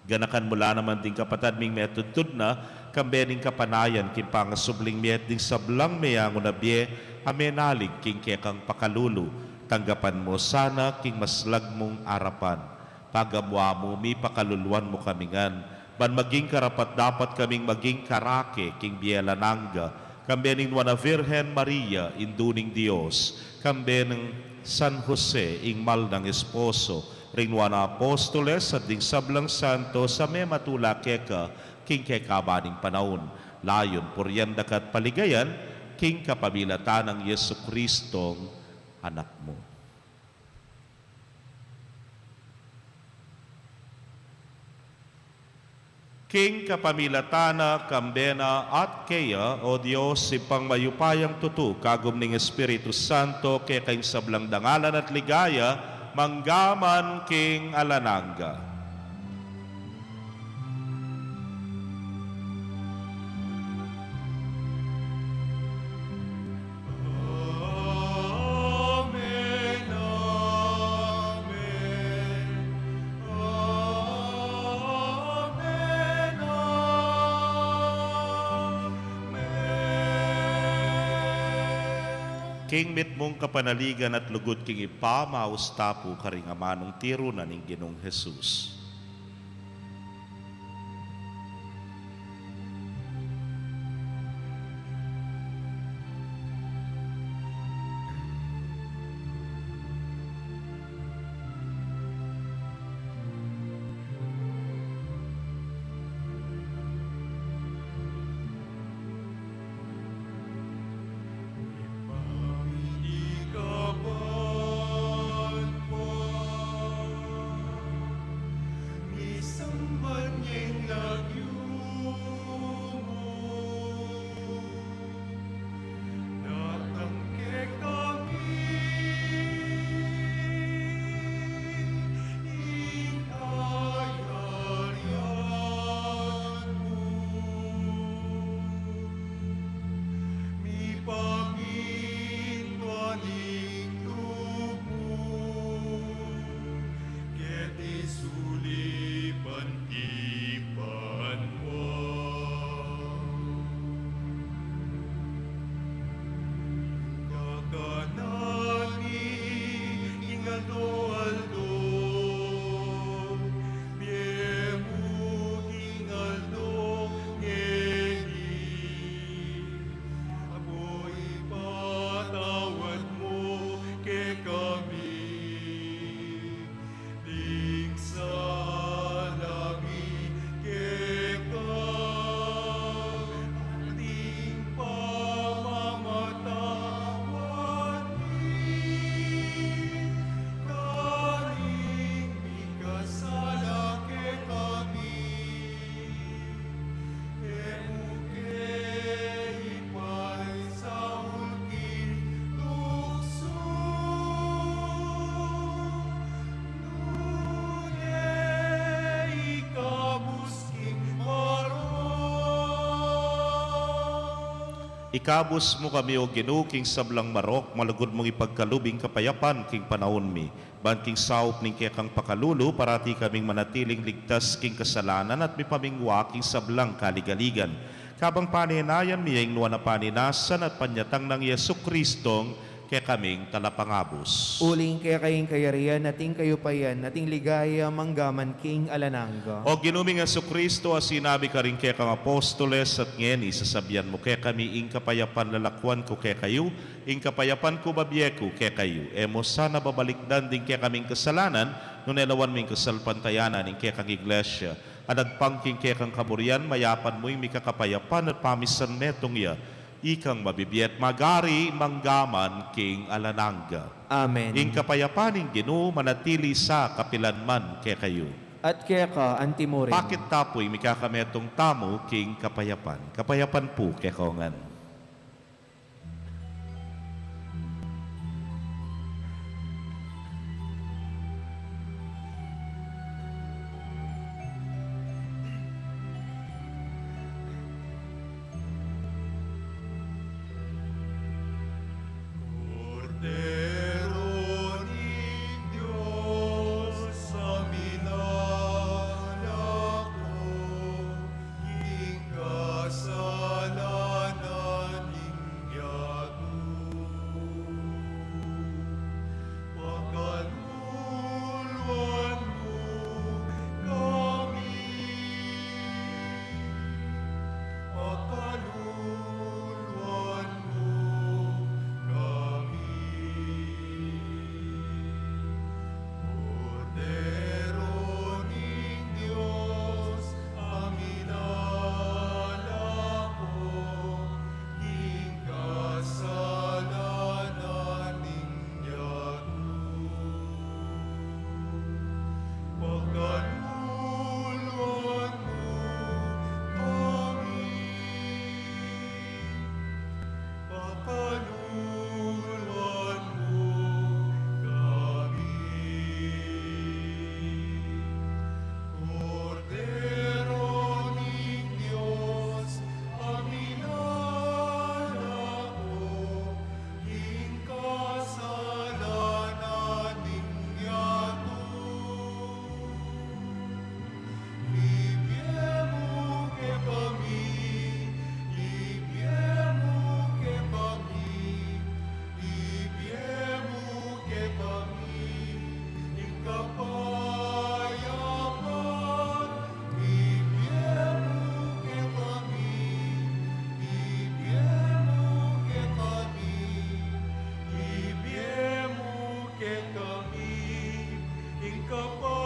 Ganakan mu la naman ding kapatad ming metudtud na, kambe ning kapanayan king pangasubling mie at ding sablang meyangu na bie a menalig king kekang pakalulu. Tanggapan mu sana king maslag mung arapan. Pagamuan mu, mipakaluluan mu kami ngan, ban maging karapat-dapat kaming maging karake king bie alang angga, kambe ning Nuan a Virgen Maria, Indu ning Dios, kambe nang San Jose, ing mal nang esposo, ring Nuan a Apostoles, at ding sablang santos a mematula keka king kekaban ning panaun. Layun purian da ka at paligayan, king kapamilatan nang Jesucristong Anak mu. King kapamilatan na, kambe na, at keya, o Dios, Ibpang mayupayang tutu, kagum ning Espiritu Santo, keka ing sablang dangalan at ligaya, mangga man king alang angga. Amen, amen, amen, amen. King mitmung kapanaligan at lugud king Ibpa, maus ta pu karing amanung tiru na ning Ginung Jesus. Ikabus mu kami, O Ginu, king sablang marok, malugud mung ipagkalub ing kapayapan king panaun mi. Ban king saup ning kekang pakalulu, parati kaming manatiling ligtas king kasalanan at mipamingwa king sablang kaligaligan. Kabang panenayan mi ing nuan a panenasan at panyatang nang Jesucristong kekaming Talapangabus. Uling keka ing kayarian, at ing kayupayan, at ing ligaya, mangga man king alang angga. O Ginu ming Jesucristo, a sinabi karing kekang apostoles, at ngeni sasabian mu kekami, ing kapayapan lalakuan ku kekayu, ing kapayapan ku bibie ku kekayu. E mu sana babalikdan ding kekaming kasalanan, nune lawan mu ing kasalpantayanan ning kekang Iglesia. At agpang king kekang kaburian, mayapan mu ing mikakapayapan at pamisan metung ya, ikang mabibie at magari mangga man king alang angga. Amen. Ing kapayapan ning Ginu manatili sa kapilan man kekayu. At keka antimurin. Pakit ta pu ing mikakametung tamu king kapayapan. Kapayapan pu kekayu ngan. Kordero ning Dios, a minalako king kasalanan ning yatu. Pakaluluan mu kami. Pakaluluan mu kami. Kordero ning Dios, a minalako king kasalanan ning yatu. Pakaluluan mu kami. Pakaluluan mu kami. Kordero ning Dios, a minalako king kasalanan ning yatu. Ibie mu kekami, ibie mu kekami, ibie mu kekami ing kapayapan. Ibie mu kekami, ibie mu kekami, ibie mu kekami ing kapayapan.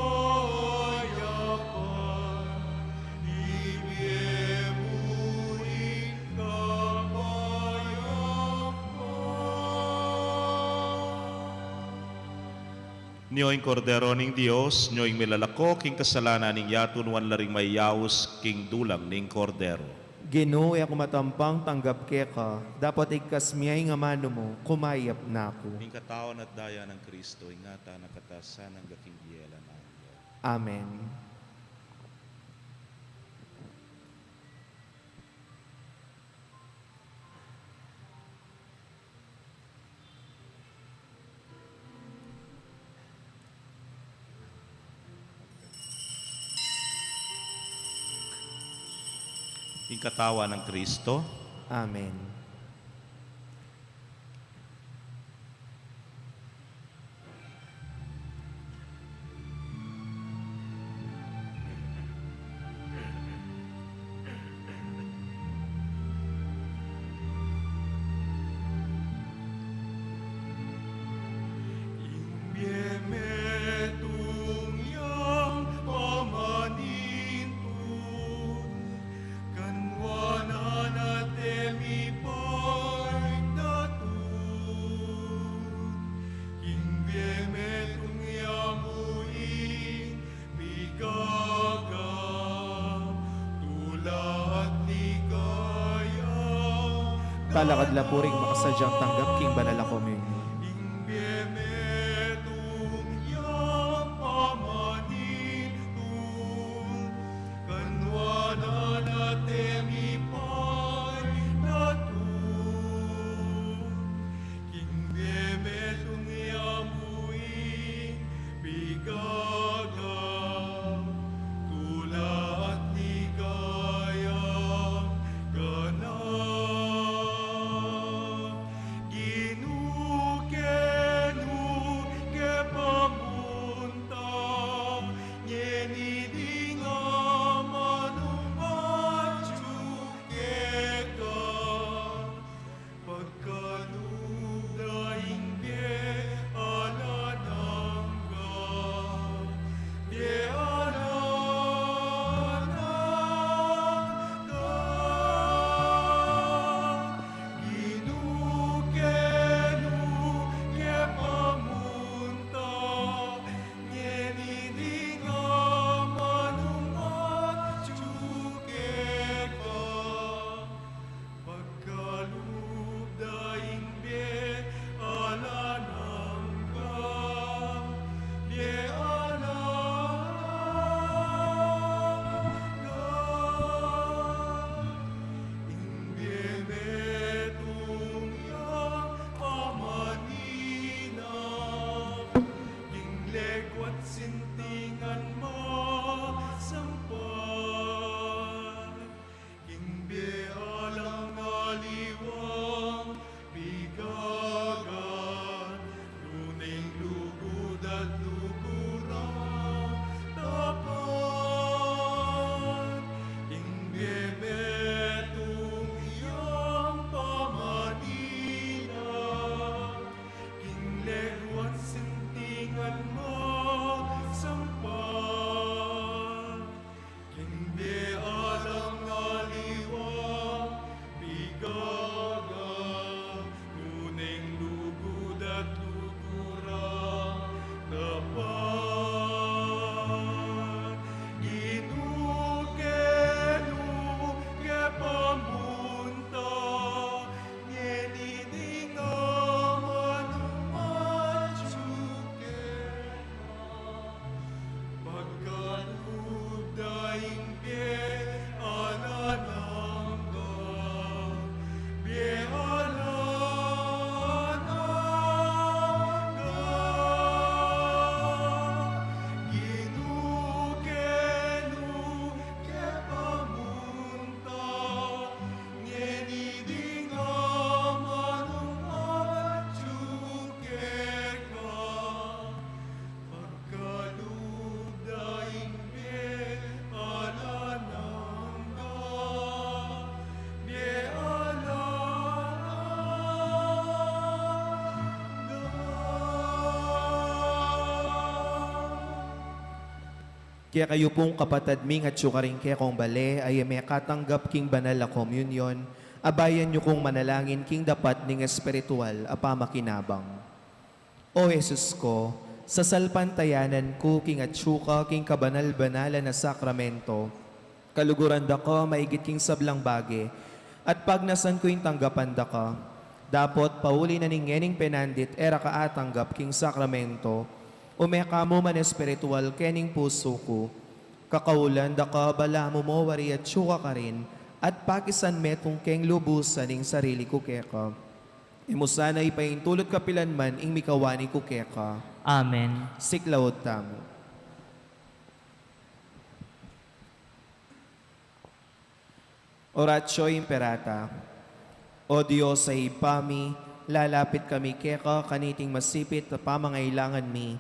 Ibie mu ing kapayapan. Nyo ing Kordero ning Dios, nyo ing milalako king kasalanan ning yatu. Nuan la ring mayaus king dulang ning Kordero. Ginu, e ku matampang tanggap keka, dapot igkas mu ing amanu mu, kumayap na ku. Ing katawan at daya nang Kristo, ingatan na katamu sana angga king bie alang angga. Amen. Ing katawan nang Kristo. Amen. Ing bie metung yang pamanintun, kanuanan a te mipaindatung. Ing bie metung ya mu ing Talakad la pu ring makasadyang tanggap king banal a komunyon. Kekayu pung kapatad ming atyu karin kekong bale a e mekatanggap king banal a komunyon, abayan yu kung manalangin king dapat ning espiritual a pamakinabang. O Jesus ko, sasalpantayanan ku king atyu ka king kabanal-banalan a sakramento, kaluguran da ka maigit king sablang bage, at pagnasan ku ing tanggapan da ka. Dapot pauli na ning ngening penandit e ra ka atanggap king sakramento, ume ka mu man espiritual kening pusu ku. Kakaulan da ka balamu mo wari atyu ka karin, at pakisan metung keng lubusan ing sarili ku keka. E mu sana ipaintulut kapilan man ing mikawani ku keka. Amen. Siklaud tamu. Oratio Imperata. O Dios a Ibpa mi, lalapit kami keka kaniting masipit a pamangailangan mi.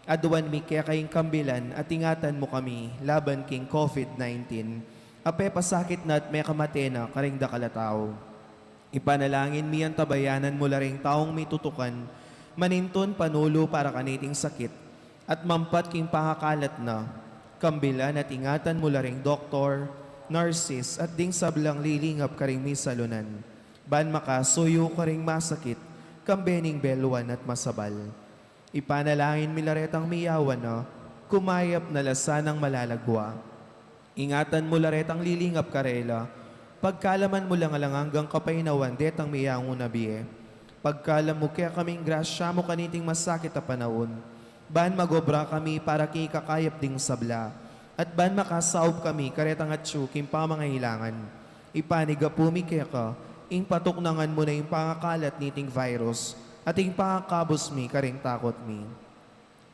Aduan mi keka ing kambilan at ingatan mu kami laban king COVID nineteen a pepasakit na at mekamate na karing dakal a tau. Ipanalangin mi antabayanan mu la ring taung mitutukan manintun panulu para kaniting sakit at mampat king pangakalat na. Kambilan at ingatan mu la ring doktor, nurses, at ding sablang lilingap karing misalunan, ban makasuyu karing masakit kambe ning belwan at masabal. Ipanalangin mi la retang miyawan na, kumayap na la sanang malalagwa. Ingatan mu la retang lilingap karela, pagkaluban mu lang alang anggang kapainawan detang miyangu na bie. Pagkaluban mu kekaming grasya mu kaniting masakit a panaun, ban magobra kami para king ikakayap ding sabla, at ban makasaup kami karetang atyu king pamangailangan. Ipanigapu mi keka ing patuknangan mu na ing pangakalat niting virus, at ing pangakabus mi karing takut mi.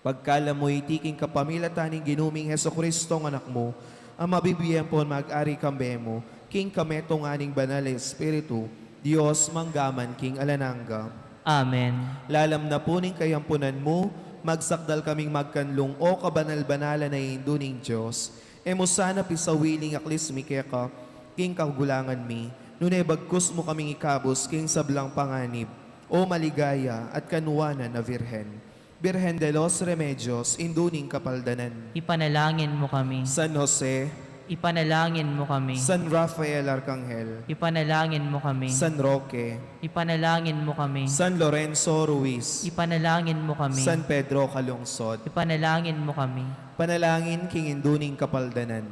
Pagkaluban mu iti king kapamilatan ning Ginu ming Jesucristo, a Anak mu, a mabibie ampon mag-ari kambe mu, king kametungan ning Banal a Espiritu, Dios, mangga man king alang angga. Amen. Lalam na pu ning kayampunan mu, magsakdal kaming magkanlung, o kabanal-banalan a Indu ning Dios. E mu sana pisawili ing aklis mi keka king kagulangan mi, nune bagkus mu kaming ikabus king sablang panganib, o maligaya at kanuanan a Virgen. Virgen de los Remedios, Indu ning Kapaldanan. Ipanalangin mu kami. San Jose. Ipanalangin mu kami. San Rafael Arcangel. Ipanalangin mu kami. San Roque. Ipanalangin mu kami. San Lorenzo Ruiz. Ipanalangin mu kami. San Pedro Calungsod. Ipanalangin mu kami. Panalangin king Indu ning Kapaldanan.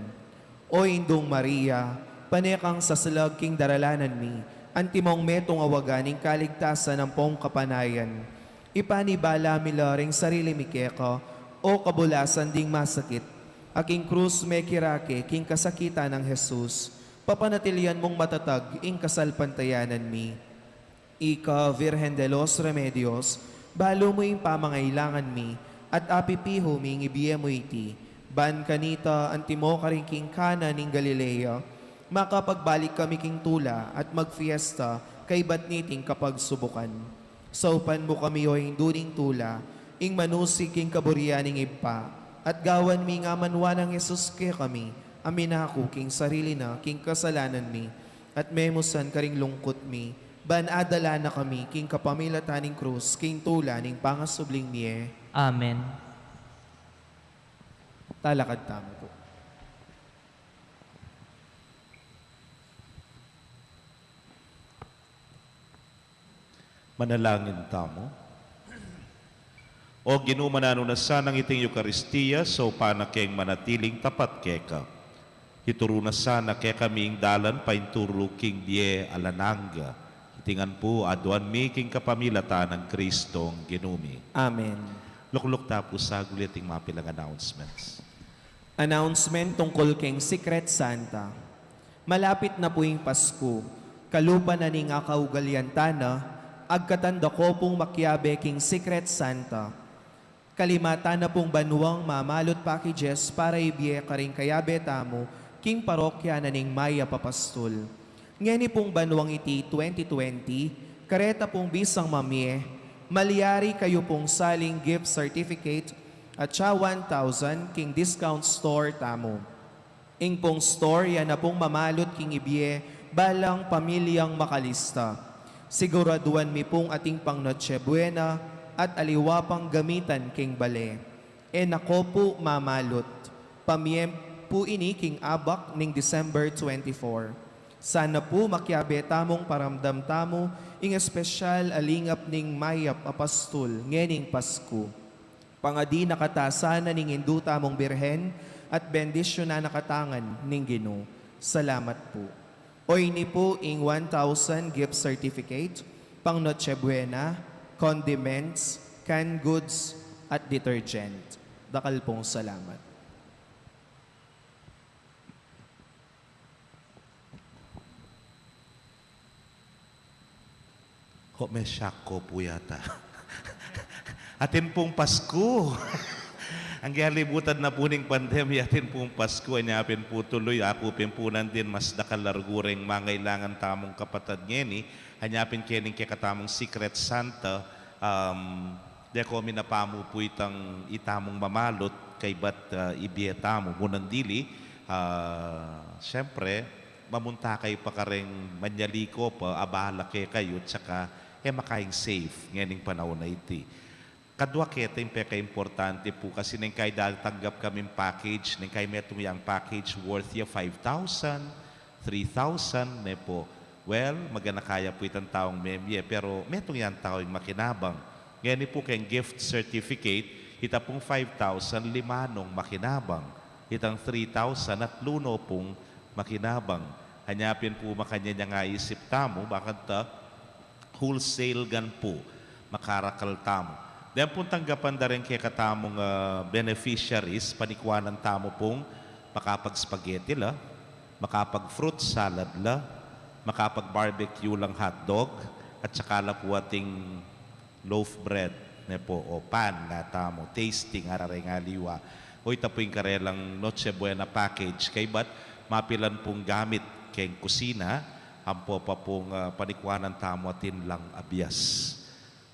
O Indung Maria, pane kang sasalag king daralanan mi, antimong metung a waga ning kaligtasan ampong kapanayan. Ipanibala mi la ring sarili mi keka, o kabulasan ding masakit, a king krus mekirake king kasakitan nang Jesus, papanatilian mung matatag ing kasalpantayanan mi. Ika, Virgen de los Remedios, balu mu ing pamangailangan mi, at apipihu mi ing ibie mu iti, ban kanita antimo karin king Cana ning Galilea, makapagbalik kami king tula at magfiesta kaybat niting kapagsubukan. Saupan mu kami, o Indu ning tula, ing manusig king kaburian ning Ibpa, at gawan mi ing amanwa nang Jesus kekami, a minaku king sarili na king kasalanan mi, at memusan karing lungkut mi, ban adala na kami king kapamilatan ning krus king tula ning pangasubling mie. Amen. Talakad tamu pu. Manalangin tamu. O Ginu, mananu na sanang iting Eukaristia, saupan na keng manatiling tapat keka. Ituru na sana kekami ing dalan paintulu king bie alang angga. Iti ngan pu aduan mi king kapamilatan nang Kristong Ginu mi. Amen. Lukluk ta pu saglit iting mapilang announcements. Announcement tungkol keng Secret Santa. Malapit na pu ing Pasku, kalupa na ning akaugalian tana, agkatan da ko pung makiabe king Secret Santa. Kalima tana pung banwang mamalut packages para ibie karing kayabe tamu king parokya na ning Mayap a Pastul. Ngeni pung banwang iti twenty twenty, kareta pung bisang mamie, malyari kayu pung saling gift certificate at saka one thousand king discount store tamu. Ing pung store ya na pung mamalut king ibie balang pamilyang makalista. Siguraduan mi pung atin pang Noche Buena at aliwa pang gamitan king bale. E na ko pu mamalut. Pamie pu ini king abak ning December twenty-four. Sana pu makiabe tamung paramdam tamu ing espesyal a lingap ning mayap a pastul ngening Pasku. Pangadi na kata sana ning Indu tamung Birhen at bendisyunan na kata ngan ning Ginu. Salamat pu. Oyni pu ing one thousand gift certificate, pang Noche Buena, condiments, canned goods, at detergent. Dakal pung salamat. Ho, mesyak ko pu yata. Atin pung Pasku. Ang kalibutan na pu ning pandemya, atin pung Pasku, anya pin pu tuloy, aku pin pu nandin, mas dakal a rugu reng mangailangan tamung kapatad ngeni, anya pin kening kekatamung Secret Santa, um, deko minapamu pu itang itamung mamalut, kaybat, uh, ibie tamu, munan dili, uh, siyempre, mamunta kayu pa kareng manyaliko pa, abala kekayu, tsaka e makaing safe ngening panaun a iti. Kadua keta ing pekaimportante pu, kasi neng kai datanggap kaming package, neng kai metung yang package worth ya five thousand, three thousand, ne pu. Well, magana kaya pu itang taung memye, pero metung yang tau ing makinabang. Ngeni pu keng gift certificate, ita pung five thousand, lima nung makinabang. Itang three thousand, atlu no pung makinabang. Anya pin pu makanyan yang aisip tamu, bakanta wholesale ngan pu, makarakal tamu. Deng pung tanggapan da reng kekatamung, ah, beneficiaries, panikuanan tamu pung makapag-spaghetti la, makapag-fruit salad la, makapag-barbecue lang hotdog, at saka la pu ating loaf bread, ne pu, o pan, nga tamu, tasting, ara reng aliwa. O ita pu ing karelang Noche Buena package, kaybat mapilan pung gamit keng kusina, ampo pa pung, ah, panikuanan tamu atin lang abias.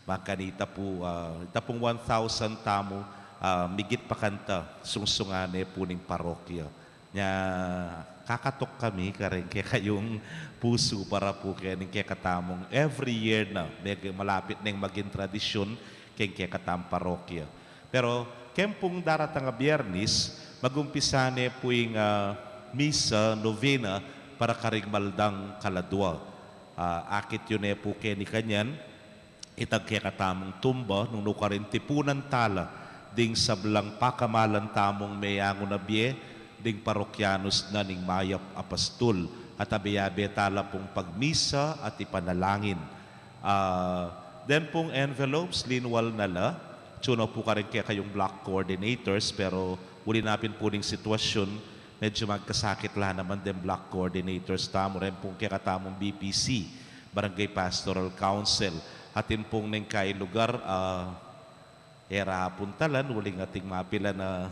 Makanita pu, ah, ita pung one thousand tamu, ah, migit pa kanta, sungsungan ne pu ning parokya. Nya, kakatok kami kareng kekayung pusu para pu kening kekatamung every year na, meg-, malapit neng maging tradisyun keng kekatamung parokya. Pero, keng pung daratang a Biyernis, magumpisa ne pu ing, ah, misa, novena, para karing maldang kaladua. Ah, akit yu ne pu keni kanyan, itang kekatamung tumba, nung nukarin tipunan tala ding sablang pakamalan tamung meyangu na bie ding parokyanus na ning mayap a pastul, at abe-abe tala pung pagmisa at ipanalangin. Ah, den pung envelopes, linwal na la, tsuna pu karing kekayung block coordinators, pero uli na pin pu ning sitwasyun, medyu magkasakit la naman deng block coordinators tamu, ren pung kekatamung B P C, Barangay Pastoral Council. Atin pung neng kai lugar, ah, e ra apuntalan, uling atin mapilan a,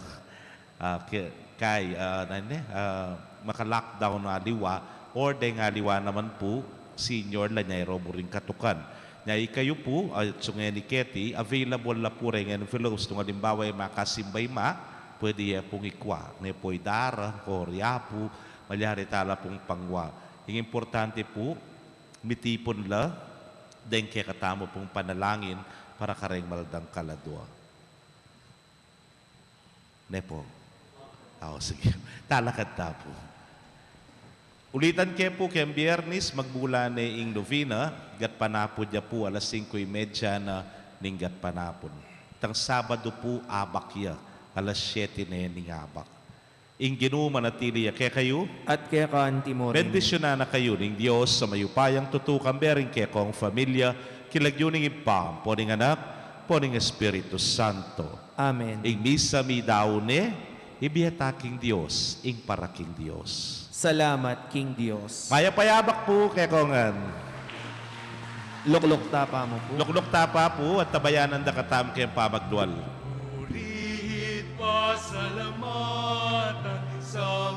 ah, ke-, kai, ah, nanu ne, ah, maka-lockdown a aliwa, or deng aliwa naman pu, senior la, nya e ro mu rin katukan. Nya ikayu pu, ah, atsu ngeni keti, available la pu reng envelopes, nung alimbawa e makasimba i ma, pwede ye pung ikwa, ne pu i dara, o rya pu, malyari tala pung pangwa. Ing importante pu, mitipun la deng kekatamu pung panalangin para kareng maldang kaladua. Ne pu? Aw, sige. Talakad ta pu. Ulitan ke pu, keng Biyernis, magmula ne ing novena, gatpanapun ya pu alas singko y medya na ning gatpanapun. Itang Sabadu pu, abak ya, alas siyete ne ning abak. Ing Ginu manatili ya kekayu. At keka anti mu rin. Bendisyunan na kayu ning Dios a mayupayang tutu, kambe ring kekong familia, king lagyu ning Ibpa, ampo ning Anak, ampo ning Espiritu Santo. Amen. Ing misa midaun ne, ibie ta king Dios, ing para king Dios. Salamat king Dios. Mayap a abak pu kekongan. Lukluk tapa mu pu. Lukluk tapa pu, at tabayanan da katamu keng pamagdual. Puri't pasalamatan sa